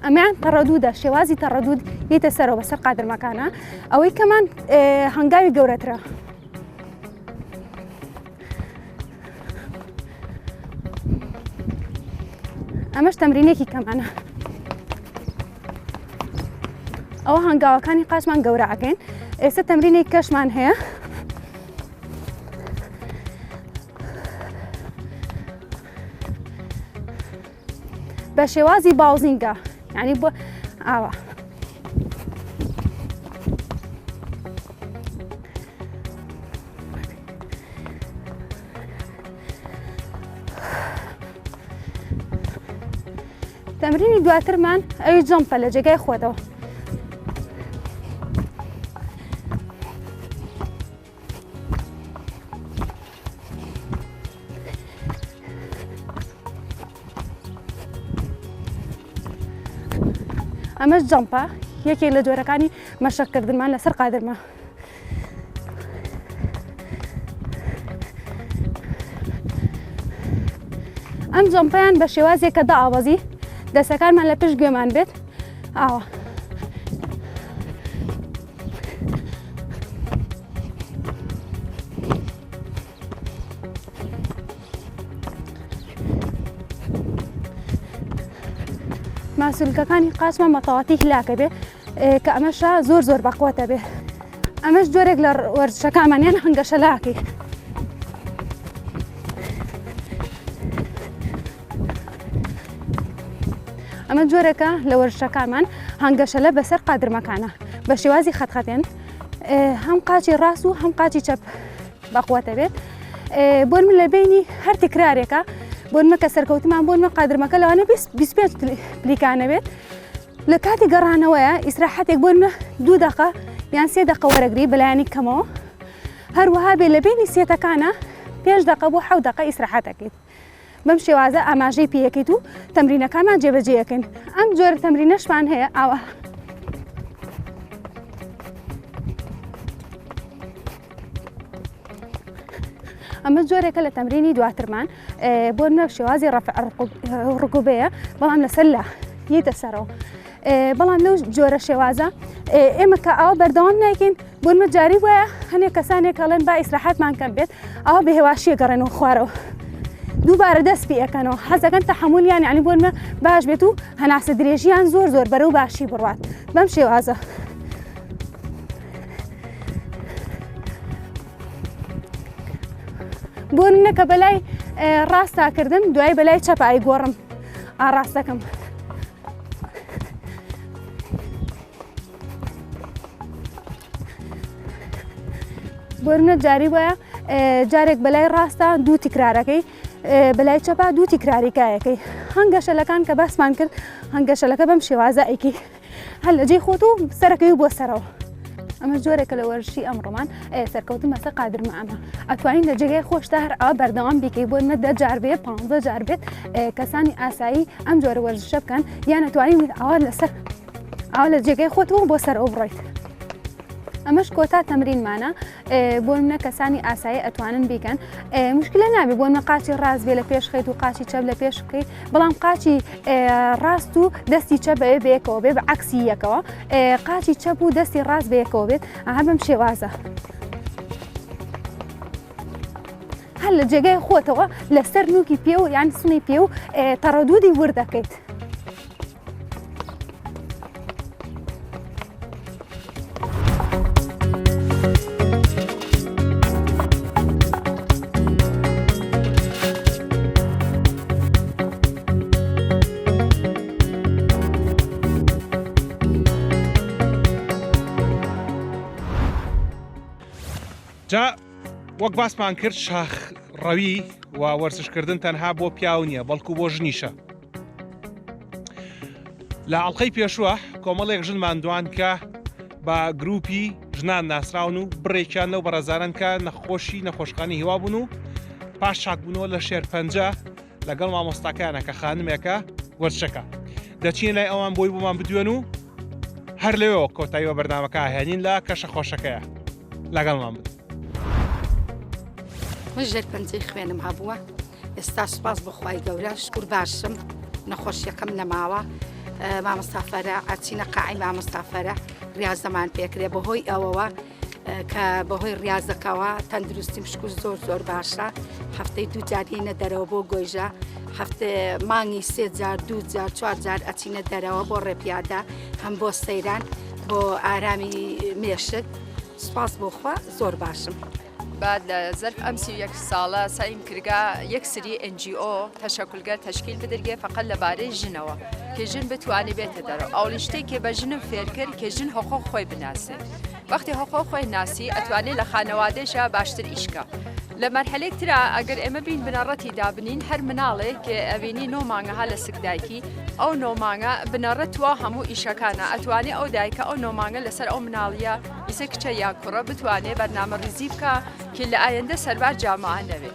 ئەمیان تەڕەدوودە شێوازی تەڕەدوود یتە سەرەوە بەسەر قادرمەکانە ئەوەی کەمان هەنگاوی گەورەترە ئەمەش تەمرینێکی کەمانە ئەوە هەنگاوەکانی قاچمان گەورە ئەکەین ئێستا تەمرینێک کەشمان هەیە بە شێوازی باوزینگە یعنی بۆ ئاوا تەمرینی دواترمان ئەوی جەمپە لە جێگای خۆتەوە ئەمەش جەمپە یەکێک لە جۆرەکانی مەشقکردنمان لەسەر قادرمە ئەم جەمپیان بە شێوازێک کە دائابەزی دەسەکانمان لە پشت گوێمان بێت ئاوا ماسولکەکانی قاچمان بەتەواتی هیلاکە بێ کە ئەمەشە زۆر زۆر بەقوەتە بێ ئەمەش جۆرێک لە وەرزشەکانمان یان هەنگەشەلاکەی ئەمە جۆرێکە لە وەرزشەکانمان هەنگەشەلە بەسەر قادرمەکانە بە شێوازی خەتخەتێن هەم قاچی ڕاست و هەم قاچی چەپ بەقوەتە بێت بۆن من لە بینی هەر تکرارێکە بۆن مەکە سەرکەوتمان بۆن مە قادرمەکە لەوانە 25 پلیکانە بێت لە کاتی گەڕانەوەیە ئیسراحەتێک بۆ نمونە دوو دەقە یان سێ دەقە وەرەگری بەلایەنی کەمەوە هەروەها بێ لە بینی سێتەکانە پێنج دەقە بۆ حەوت دەقە ئیسراحەتەکەیت بەم شێوازە ئاماژەی پێیەکەیت و تەمرینەکانمان جێبەجێەکەین ئەم جۆرە تەمرینەشمان هەیە ئاوا ئەمە جۆرێکە لە تەمرینی دواترمان بۆ نمە شێوازی ڕەفع ڕکوبەیە بەڵام لەسەر لە یتە سەرەوە بەڵام لەو جۆرە شێوازە ئێمە کە ئاوا بەردەوام نایکەین بۆ نمە جاری وایە هەنێک کەسانێک هەڵێن با ئیسراحەتمان کەم بێت ئەوە بە هێواشیە گەڕێنەوە خوارەوە دووبارە دەست پێ ئەکەنەوە حەزەکەن تەحەمولیان یعنی بۆ نمە باش بێت و هەناسە درێژیان زۆر زۆر بەرەو باشی بڕات بەم شێوازە بۆ منە کە بەلای ڕاستا کردم دوای بەلای چەپ ئایگۆڕم ئاڕاستەکەم. بۆ منە جاری وایە جارێک بەلای ڕاستە دوو تکرارەکەی بەلای چەپا دوو تکراریکایەکەی هەنگەشەلەکان کە باسمان کرد هەنگەشەلەکە بەم شێوازە ئەیکی هەر لە جێی خۆت و سەرەکەی و بۆ سەرەوە. ئەمە جۆرێکە لە وەرزشی ئەمڕۆمان سەرکەوتن بەسەر قادرمە ئەمە ئەتوانین لە جێگای خۆشتا هەر ئەوە بەردەوام بیکەی بۆ نە دە جار بێ پ جار بێت کەسانی ئاسایی ئەم جۆرە وەرزشە بکەن یان ئەتوانین ئەوە لەسەر ئەوە لە جێگای خۆت و بۆ سەر ئەو بڕۆیت. ئەمەش کۆتا تەمرینمانە بۆ منە کەسانی ئاسایی ئەتوانن بیکەن مشکلە نابێ بۆ منە قاچی ڕاست بێ لە پێش خیت و قاچی چەپ لە پێش بکەیت بەڵام قاچی ڕاست و دەستی چەپ بەوێ بەیەکەوە بێ بە عکسی یەکەوە قاچی چەپ و دەستی ڕاست بەیەکەوە بێت ئەها بەم شێوازە. هەر لە جێگای خۆتەوە لەسەر نوکی پێ و یان سنی پێ و تەڕەدودی ورد دەکەیت. جا وەک باسمان کرد شاخ ڕەوی و وەرزشکردن تەنها بۆ پیاو نییە بەڵکو بۆ ژنیشە لە ئەڵلقەی پێشووە کۆمەڵێک ژنمان دوان کە بە گروپی ژنان ناسراون و بڕێکیان لەو بەڕێزانن کە نەخۆشی نەخۆشخانی هیوا بوون و پاش چاکبوونەوە لە شێرپەنجە لەگەڵ مامۆستاکانە کە خانمێکە وەرزشەکە دەچینە لای ئەوان بۆی بۆمان بدوێن و هەر لەوێەوە کۆتایی بە بەرنامەکە هێنین لە کەشە خۆشەکەیە لەگەڵمان بن. من ژێرپەنجەی خوێنم هەبووە ئێستا سوپاس بۆ خوای گەورە شکور باشم نەخۆشیەکەم نەماوە مامۆستا فەرە ئەچینە قاعی مامۆستا فەرە ڕاز دەمان پێکرێ بەهۆی ئەوەوە کە بەهۆی ڕاز دەکەوە تەندروستیم شکور زۆر زۆر باشە هەفتەی دوو جار هینە دەرەوە بۆ گۆیژە هەفتە مانگی سێ جار دوو جار چوار جار ئەچینە دەرەوە بۆ ڕێپیادە هەم بۆ سەیران بۆ ئارامی مێشک سپاس بۆ خوا زۆر باشم. بعد لە زەرف ئەم 31 ساڵە سەعیم کرگا یەک سری NGO تەشەکولگەر تەشکیل بدرگێ فەقەت لە بارەی ژنەوە کە ژن بتوانێ بێتە دەرەوە ئەوڵین شتێک کە بە ژنم فێر کرد کە ژن حقوق خۆی بناسێ وەختی حقوق خۆی ناسی ئەتوانێ لە خانەوادەیشا باشتر ئیش کا لە مەرحەلێک ترا ئەگەر ئێمە بین بنەڕەتی دابنین هەر مناڵێک کە ئەبینی نۆ مانگە ها لە سک دایکی ئەو نۆ مانگە بنەڕەت توا هەموو ئیشەکانە ئەتوانێ ئەو دایکە ئەو نۆ مانگە لەسەر ئەو مناڵیە ئیسە کچە یا کوڕە بتوانێ بەرنامە ڕیزی بکا کە لە ئایندە سەربار جامعە نەوێ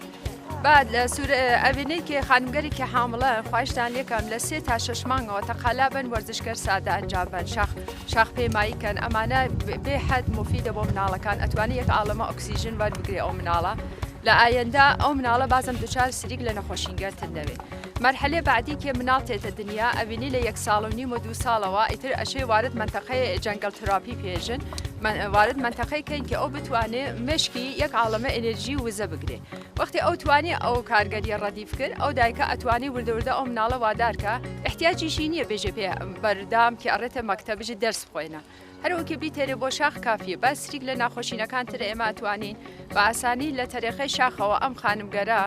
بعد لە سوور ئەوێنەی کە خانمگەری کە حامڵە خواهشتان لێکەم لە سێ تا شەش مانگەوە تەقالا بن وەرزشکەر سادە ئەنجام بن شاخ شاخ پەیمایی کەن ئەمانە بێ حەد مفیدە بۆ مناڵەکان ئەتوانێ یەک عاڵەمە ئۆکسیژن وەربگرێ ئەو مناڵە لە ئایندە ئەو مناڵە بازم دوچار سریک لە نەخۆشینگەرتر نەوێ مەرحەلێ بەعدی کێ مناڵ تێتە دنیا ئەبینی لە یەک ساڵ و نیم و دوو ساڵەوە ئیتر ئەشێ وارد مەنتەقەی جەنگەڵ تراپی پێژن وارد مەنتەقەی کەین کە ئەو بتوانێ مشکی یەک عاڵەمە ئەنرژی و وزە بگرێ وەختی ئەو توانی ئەو کارگەریە ڕەدیف کرد ئەو دایکە ئەتوانی وردە وردە ئەو مناڵە وادارکە احتیاجیشی نییە بێژێ پێ بەردام کە ئەڕێتە مەکتەب بژی دەرس بخوێنە هەروەکی بیتێرێ بۆ شاخ کافیە با سریک لە ناخۆشینەکان تر ئێمە ئەتوانین بە ئاسانی لە تەرێقەی شاخەوە ئەم خانمگەرە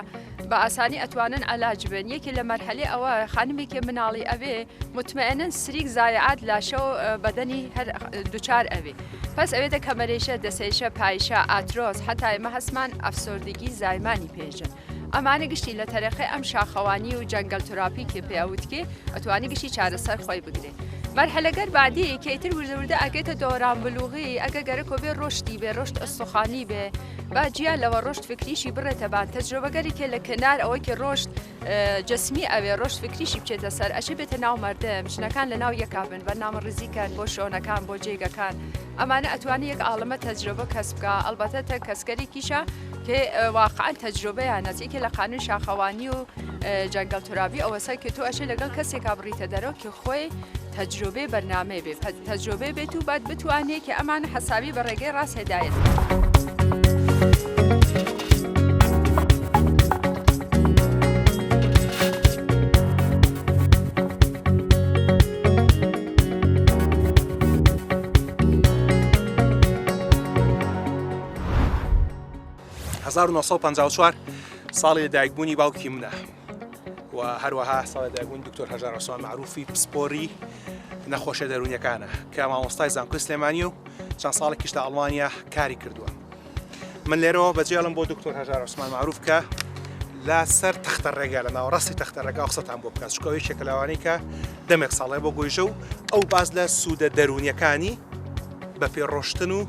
بە ئاسانی ئەتوانن عەلاج بن یەکێ لە مەرحەلێ ئەوە خانمێکی مناڵی ئەوێ مطمئنن سریک زایعات لاشە و بەدەنی هەر دوچار ئەوێ پس ئەوێتە کەمەرێشە دەسەیشە پایشە ئاترۆز حتا ئێمە هەستمان ئەفسۆردگی زایمانی پێژن. ئەمانە گشتی لە تەرەقەی ئەم شاخەوانی و جەنگەل تراپی کێ پێ ئەوتکێ ئەتوانی گشتی چارەسەر خۆی بگرێ. مەرحەلەگەر بەعدی کە ئیتر وردە وردە ئەگەێتە دۆران بلوغی ئەگە گەرەکۆ بێ ڕۆشتی بێ ڕۆشت ئەستوخانی بێ با جیا لەوە ڕۆشت فکریشی بڕێتە بان تەجرۆبەگەری کێ لە کەنار ئەوەی کە ڕۆشت جسمی ئەوێ ڕۆشت فکریشی بچێتە سەر ئەشێ بێتە ناو مەردم ژنەکان لە ناو یەکا بن بەرنامە ڕیزیکەن بۆ شۆنەکان بۆ جێگەکان ئەمانە ئەتوانێ یەک عاڵەمە تەجرۆبە کەس بکا ئەڵبەتە تە کەسگەرێکیشە کە واقعا تەجرۆبەیانە یەکێ لە قانون شاخەوانی و جەنگەڵ تورابی ئەوەسە کە تۆ ئەشێ لەگەڵ کەسێکا بڕیتە دەرەوە کە خۆی تەجرۆبەی بەرنامەی بێ تەجرۆبەی بێت و بعد بتوانێت کە ئەمانە حەسابی بە ڕێگەی ڕاست هێدایەت بکات. 1954 ساڵی لەدایکبوونی باوکی منە و هەروەها ساڵی دایکبوون دکتۆر هەژار عوسمان معروفی پسپۆری نەخۆشیە دەروونیەکانە کە مامۆستای زانکۆی سلێمانی و چەند ساڵێکیش لە ئەڵمانیا کاری کردووە من لێرەوە بەجێڵم بۆ دکتۆر هەژار عوسمان معروف کە لە سەر تەختە ڕێگا لە ناوەڕاستی تەختە ڕێگا قسەتان بۆ بکات چونکە یەکێکە لەوانەی کە دەمێک ساڵێ بۆ گۆیژە و ئەو باز لە سوودە دەروونیەکانی بە پێڕۆشتن و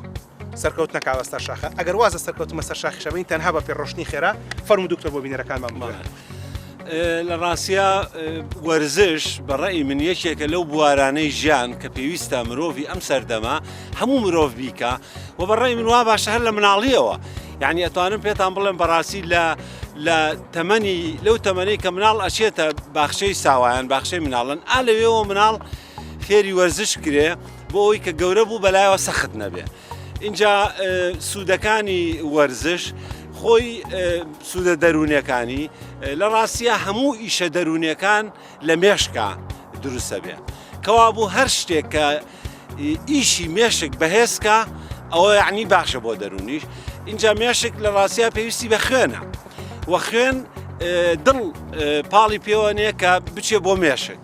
سەرکەوتنەکە بەسەر شاخە ئەگەر وازە سەرکەوتمە سەر شاخیشە بین تەنها بە پێڕۆشتنی خێرا فەرموو دکتۆر بۆ بینەرەکانمان بڵێ. لە ڕاستیا وەرزش بە ڕەئی من یەکێکە لەو بوارانەی ژیان کە پێویستە مرۆڤی ئەم سەردەمە هەموو مرۆڤ بیکا و بە ڕەئی من وا باشە هەر لە مناڵیەوە یعنی ئەتوانم پێتان بڵێم بەڕاستی لە لە تەمەنی لەو تەمەنەی کە مناڵ ئەچێتە باخچەی ساوایان باخچەی مناڵن ئا لەوێەوە مناڵ فێری وەرزش کرێ بۆ ئەوی کە گەورە بوو بەلایەوە سەخت نەبێ. ئینجا سوودەکانی وەرزش خۆی سوودە دەروونیەکانی لە ڕاستیە هەموو ئیشە دەروونیەکان لە مێشکا دروستە بێ کەوابوو هەر شتێک کە ئیشی مێشک بەهێزکە ئەوە یعنی باشە بۆ دەرونیش اینجا مێشک لە ڕاستیا پێویستی بە خوێنە و خوێن دڵ پاڵی پێوە نییە کە بچێ بۆ مێشک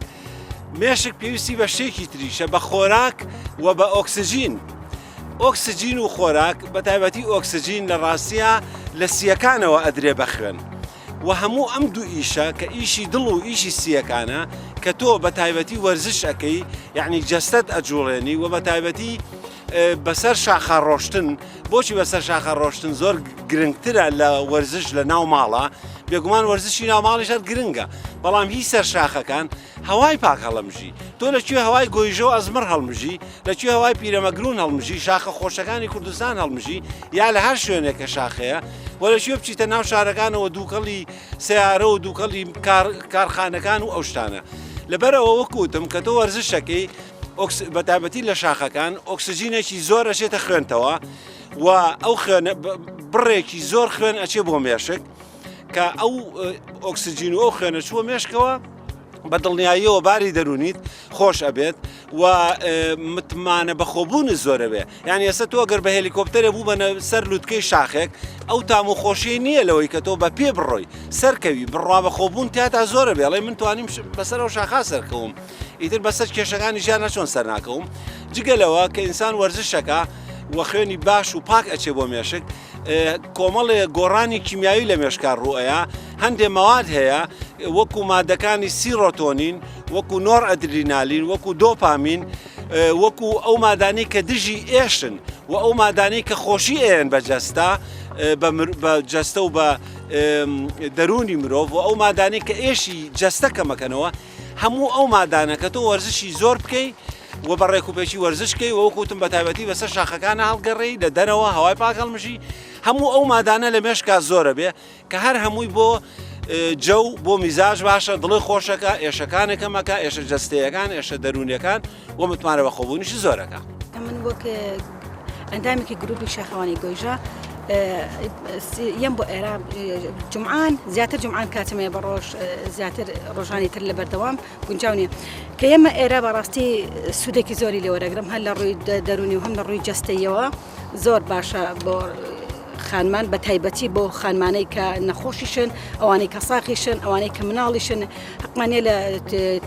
مێشک پێویستی بە شتێکی تریشە بە خۆراک و بە ئۆکسجین ئۆکسجین و خۆراک بە تایبەتی ئۆکسجین لە ڕاستیا لە سیەکانەوە ئەدرێ بە خوێن و هەموو ئەم دوو ئیشە کە ئیشی دڵ و ئیشی سیەکانە کە تۆ بە تایبەتی وەرزش ئەەکەی یعنی جەستەت ئەجوڵێنی و بە تایبەتی بەسەر شاخە ڕۆشتن بۆچی بەسەر شاخە ڕۆشتن زۆر گرنگترە لە وەرزش لە ناو ماڵە بێگومان وەرزشی ناو ماڵیش هەر گرنگە بەڵام هی سەر شاخەکان هەوای پاک هەڵمژی تۆ لە کوێ هەوای گۆیژە و ئەزمڕ هەڵمژی لە کوێ هەوای پیرەمەگرون هەڵمژی شاخە خۆشەکانی کوردستان هەڵمژی یا لە هەر شوێنێک کە شاخەیە و لە کوێ بچیتە ناو شارەکانەوە دووکەڵی سیارە و دووکەڵی کارخانەکان و ئەو شتانە لەبەرەوە وەکوتم کە تۆ وەرزشەکەی بە تایبەتی لە شاخەکان ئۆکسجینێکی زۆر ئەچێتە خوێنتەوە و ئەو خوێنە بڕێکی زۆر خوێن ئەچێ بۆ مێشک کە ئەو ئۆکسجین و ئەو خوێنە چووە مێشکەوە بە دڵنیاییەوە باری دەرونیت خۆش ئەبێت و متمانە بەخۆبوونت زۆرە بێ یعنی ئێستا تۆ گەر بە هێلیکۆپتەرێ بوو بەنە سەر لوتکەی شاخێک ئەو تام و خۆشی نییە لەوەی کە تۆ بە پێ بڕۆی سەرکەوی بڕوا بەخۆبوون تیاتا زۆرە بێڵێ من توانیم بەسەر ئەو شاخا سەرکەوم ئیتر بەسەر کێشەکانی ژیان نەچۆن سەرناکەوم جگە لەوە کە ئینسان وەرزشەکە و خوێنی باش و پاک ئەچێ بۆ مێشک کۆمەڵێ گۆڕانی کیمیاوی لە مێشکا ڕوئەیە هەندێ مەواد هەیە وەکو مادەکانی سیرۆتۆنین وەکو نۆر ئەدرینالین وەکو دۆپامین وەکو ئەو مادانەی کە دژی ئێشن و ئەو مادانەی کە خۆشی ئەیەن بە جەستە بە جەستە و بە دەرونی مرۆڤ و ئەو مادانەی کە ئێشی جەستە کەمەکەنەوە هەموو ئەو مادانە کە تۆ وەرزشی زۆر بکەی و بە ڕێکوپێکی وەرزش کەی و وەکو وتم بە تایبەتی بەسەر شاخەکانە هەڵگەڕێی لە دەرەوە هەوای پاک هەڵمژی هەموو ئەو مادانە لە مێشکا زۆرە بێ کە هەر هەمووی بۆ جەو بۆ میزاج باشە دڵی خۆشەکە ئێشەکانە کەمەکە ئێشە جەستەیەکان ئێشە دەروونیەکان و متمانە بەخۆبوونیشی زۆرەکە. من وەک ئەندامێکی گروپی شاخەوانی گۆیژە یەم بۆ ئێرە جمعان زیاتر جمعان کاتم هەیە بە ڕۆژ زیاتر ڕۆژانی تر لە بەردەوام گونجاو نییە کە ئێمە ئێرە بەڕاستی سوودێکی زۆری لێوەرەگرم هەر لە ڕووی دەرونی و هەم لە ڕووی جەستەیەوە زۆر باشە بۆ خانمان بە تایبەتی بۆ خانمانەی کە نەخۆشیشن ئەوانەی کە ساخیشن ئەوانەی کە مناڵیشن حەقمان نیە لە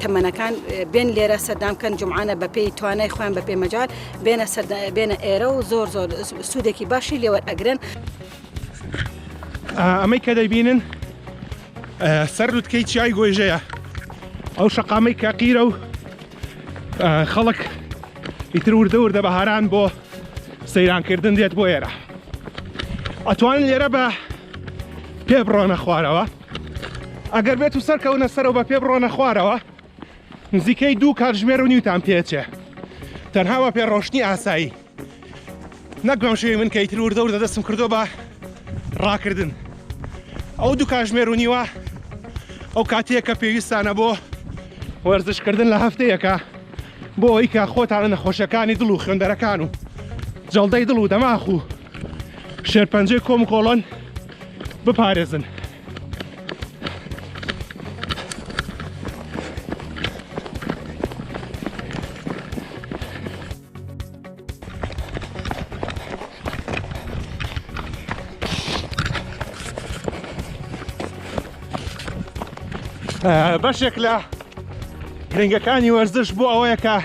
تەمەنەکان بێن لێرە سەردان بکەن جومعانە بەپێی توانای خۆیان بەپێی مەجال بێنە سەر بێنە ئێرە و زۆر زۆر سوودێکی باشی لێوەر ئەگرن. ئەمەی کە دەیبینن سەر لوتکەی چیای گۆیژەیە ئەو شەقامەی کە قیرە و خەڵک ئیتر وردە وردە بەهاران بۆ سەیرانکردن دێت بۆ ئێرە ئەتوانن لێرە بە پێ بڕۆنە خوارەوە ئەگەر بێت و سەرکەونە سەرەوە بە پێ بڕۆنە خوارەوە نزیکەی دوو کاتژمێر و نیوتان پێچێ تەنها بە پێ ڕۆشتنی ئاسایی نەک بەم شێوەی من کە ئیتر وردە وردە دەستم کردو بە ڕاکردن ئەو دوو کاتژمێر و نیوە ئەو کاتەیە کە پێویستانە بۆ وەرزشکردن لە هەفتەیەکە بۆ ئەوەی کە خۆتان لە نەخۆشیەکانی دڵ و خوێندەرەکان و جەڵدەی دڵ و دەماخ و شێرپەنجەی کۆم و کۆڵۆن بپارێزن. بەشێک لە گرنگەکانی وەرزش بۆ ئەوەیە کە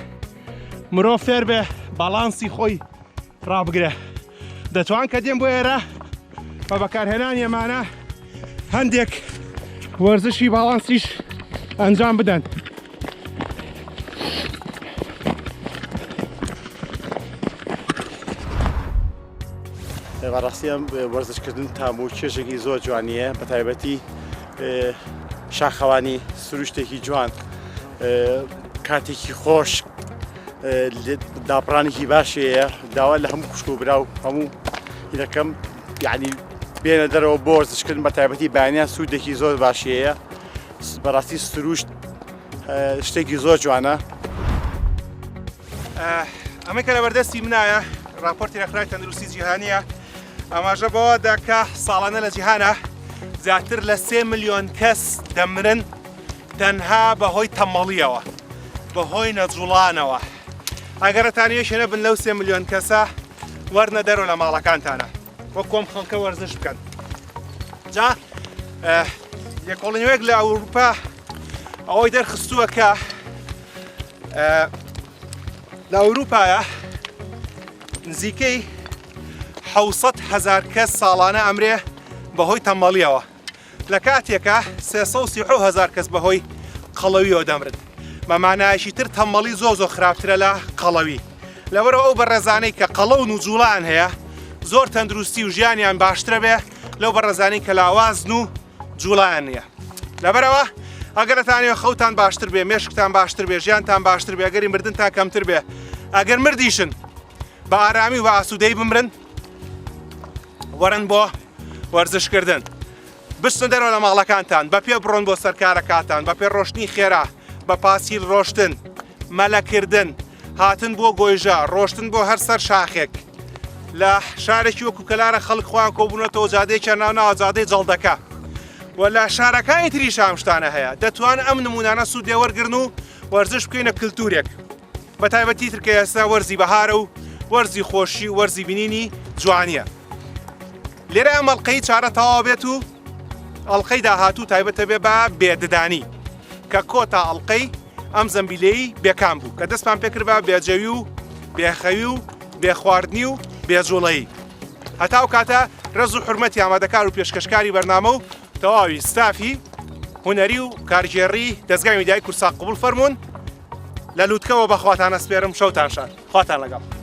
مرۆڤ فێر بێ باڵانسی خۆی ڕابگرێ دەتوان کە دێن بۆ ئێرە بە بەکارهێنانی ئەمانە هەندێک وەرزشی باڵانسیش ئەنجام بدەن. بەڕاستی ئەم وەرزشکردن تام و چێژێکی زۆر جوانیە بە تایبەتی شاخەوانی سروشتێکی جوان کاتێکی خۆش داپڕانێکی باشەیە داوا لە هەموو خوشک و برا و هەموو دەکەم یعنی بێنە دەرەوە بۆ وەرزشکردن بە تایبەتی بەیانیان سوودێکی زۆر باشەیە بەڕاستی سروشت شتێکی زۆر جوانە. ئەمەی کە لەبەردەستی منایە راپۆرتی ڕێکخراوی تەندروستی جیهانیە. ئاماژە بەوە دا کە ساڵانە لە جیهانا زیاتر لە سێ ملیۆن کەس دەمرن تەنها بەهۆی تەمەڵیەوە بەهۆی نەجوڵانەوە ئەگەرەتان یەکێ نەبن لەو سێ ملیۆن کەسە وەرنە دەرەوە لە ماڵەکانتانە وەک کۆم خەڵکە وەرزش بکەن جا لێکۆڵینەوەیەک لە ئەوروپا ئەوەی دەرخستووە کە لە ئەوروپایە نزیکەی 600 هزار کەس ساڵانە ئەمرێ بەهۆی تەمەڵیەوە لە کاتێکا 330 هزار کەس بەهۆی قەڵەویەوە دەمرن بە مانایەکی تر تەمەڵی زۆر زۆر خراپترە لە قەڵەوی لەبەرەوە ئەو بەڕێزانەی کە قەڵەون و جوڵان هەیە زۆر تەندروستی و ژیانیان باشترە بێ لەو بەڕێزانەی کە لاوازن و جوڵیان نییە لەبەرەوە ئەگەر ئەتانەوێ خەوتان باشتر بێ مێشکتان باشتر بێ ژیانتان باشتر بێ ئەگەری مردنتان کەمتر بێ ئەگەر مردیشن بە ئارامی و بە ئاسوودەی بمرن وەرن بۆ وەرزشکردن بچنە دەرەوە لە ماڵەکانتان بە پێ بڕۆن بۆ سەرکارەکاتان بە پێ ڕۆشتنی خێرا بە پاسیل ڕۆشتن مەلەکردن هاتن بۆ گۆیژە، ڕۆشتن بۆ هەر سەر شاخێک. لە شارێکی وەکو کەلارە خەڵک خۆیان کۆبوونەتەوە جادەیەکیان ناو ناوە جادەی جەڵدەکە و لە شارەکانی تریش ئەم شتانە هەیە دەتوان ئەم نمونانە سوود لێ وەرگرن و وەرزش بکەینە کلتورێک بە تایبەتی تر کە ئێستا وەرزی بەهارە و وەرزی خۆشی و وەرزی بینینی جوانیە. لێرە ئەم ئەڵقەی چارە تەواو بێت و ئەڵقەی داهاتوو تایبەتە بێ بە بێددانی کە کۆتا ئەڵقەی ئەم زەمبیلەی بێکام بوو کە دەستمان پێکرد بە بێجەوی و بێخەوی و بێخواردنی و بێجوڵەیی هەتا ئەو کاتە ڕێز و حورمەتی ئامادەکار و پێشکەشکاری بەرنامە و تەواوی ستافی هونەری و کارگێڕی دەزگای میدیای کوردسات قبوڵ فەرموون لە لوتکەوە بەخواتان ئەسپێرم شەوتان شاد خواتان لەگەڵ.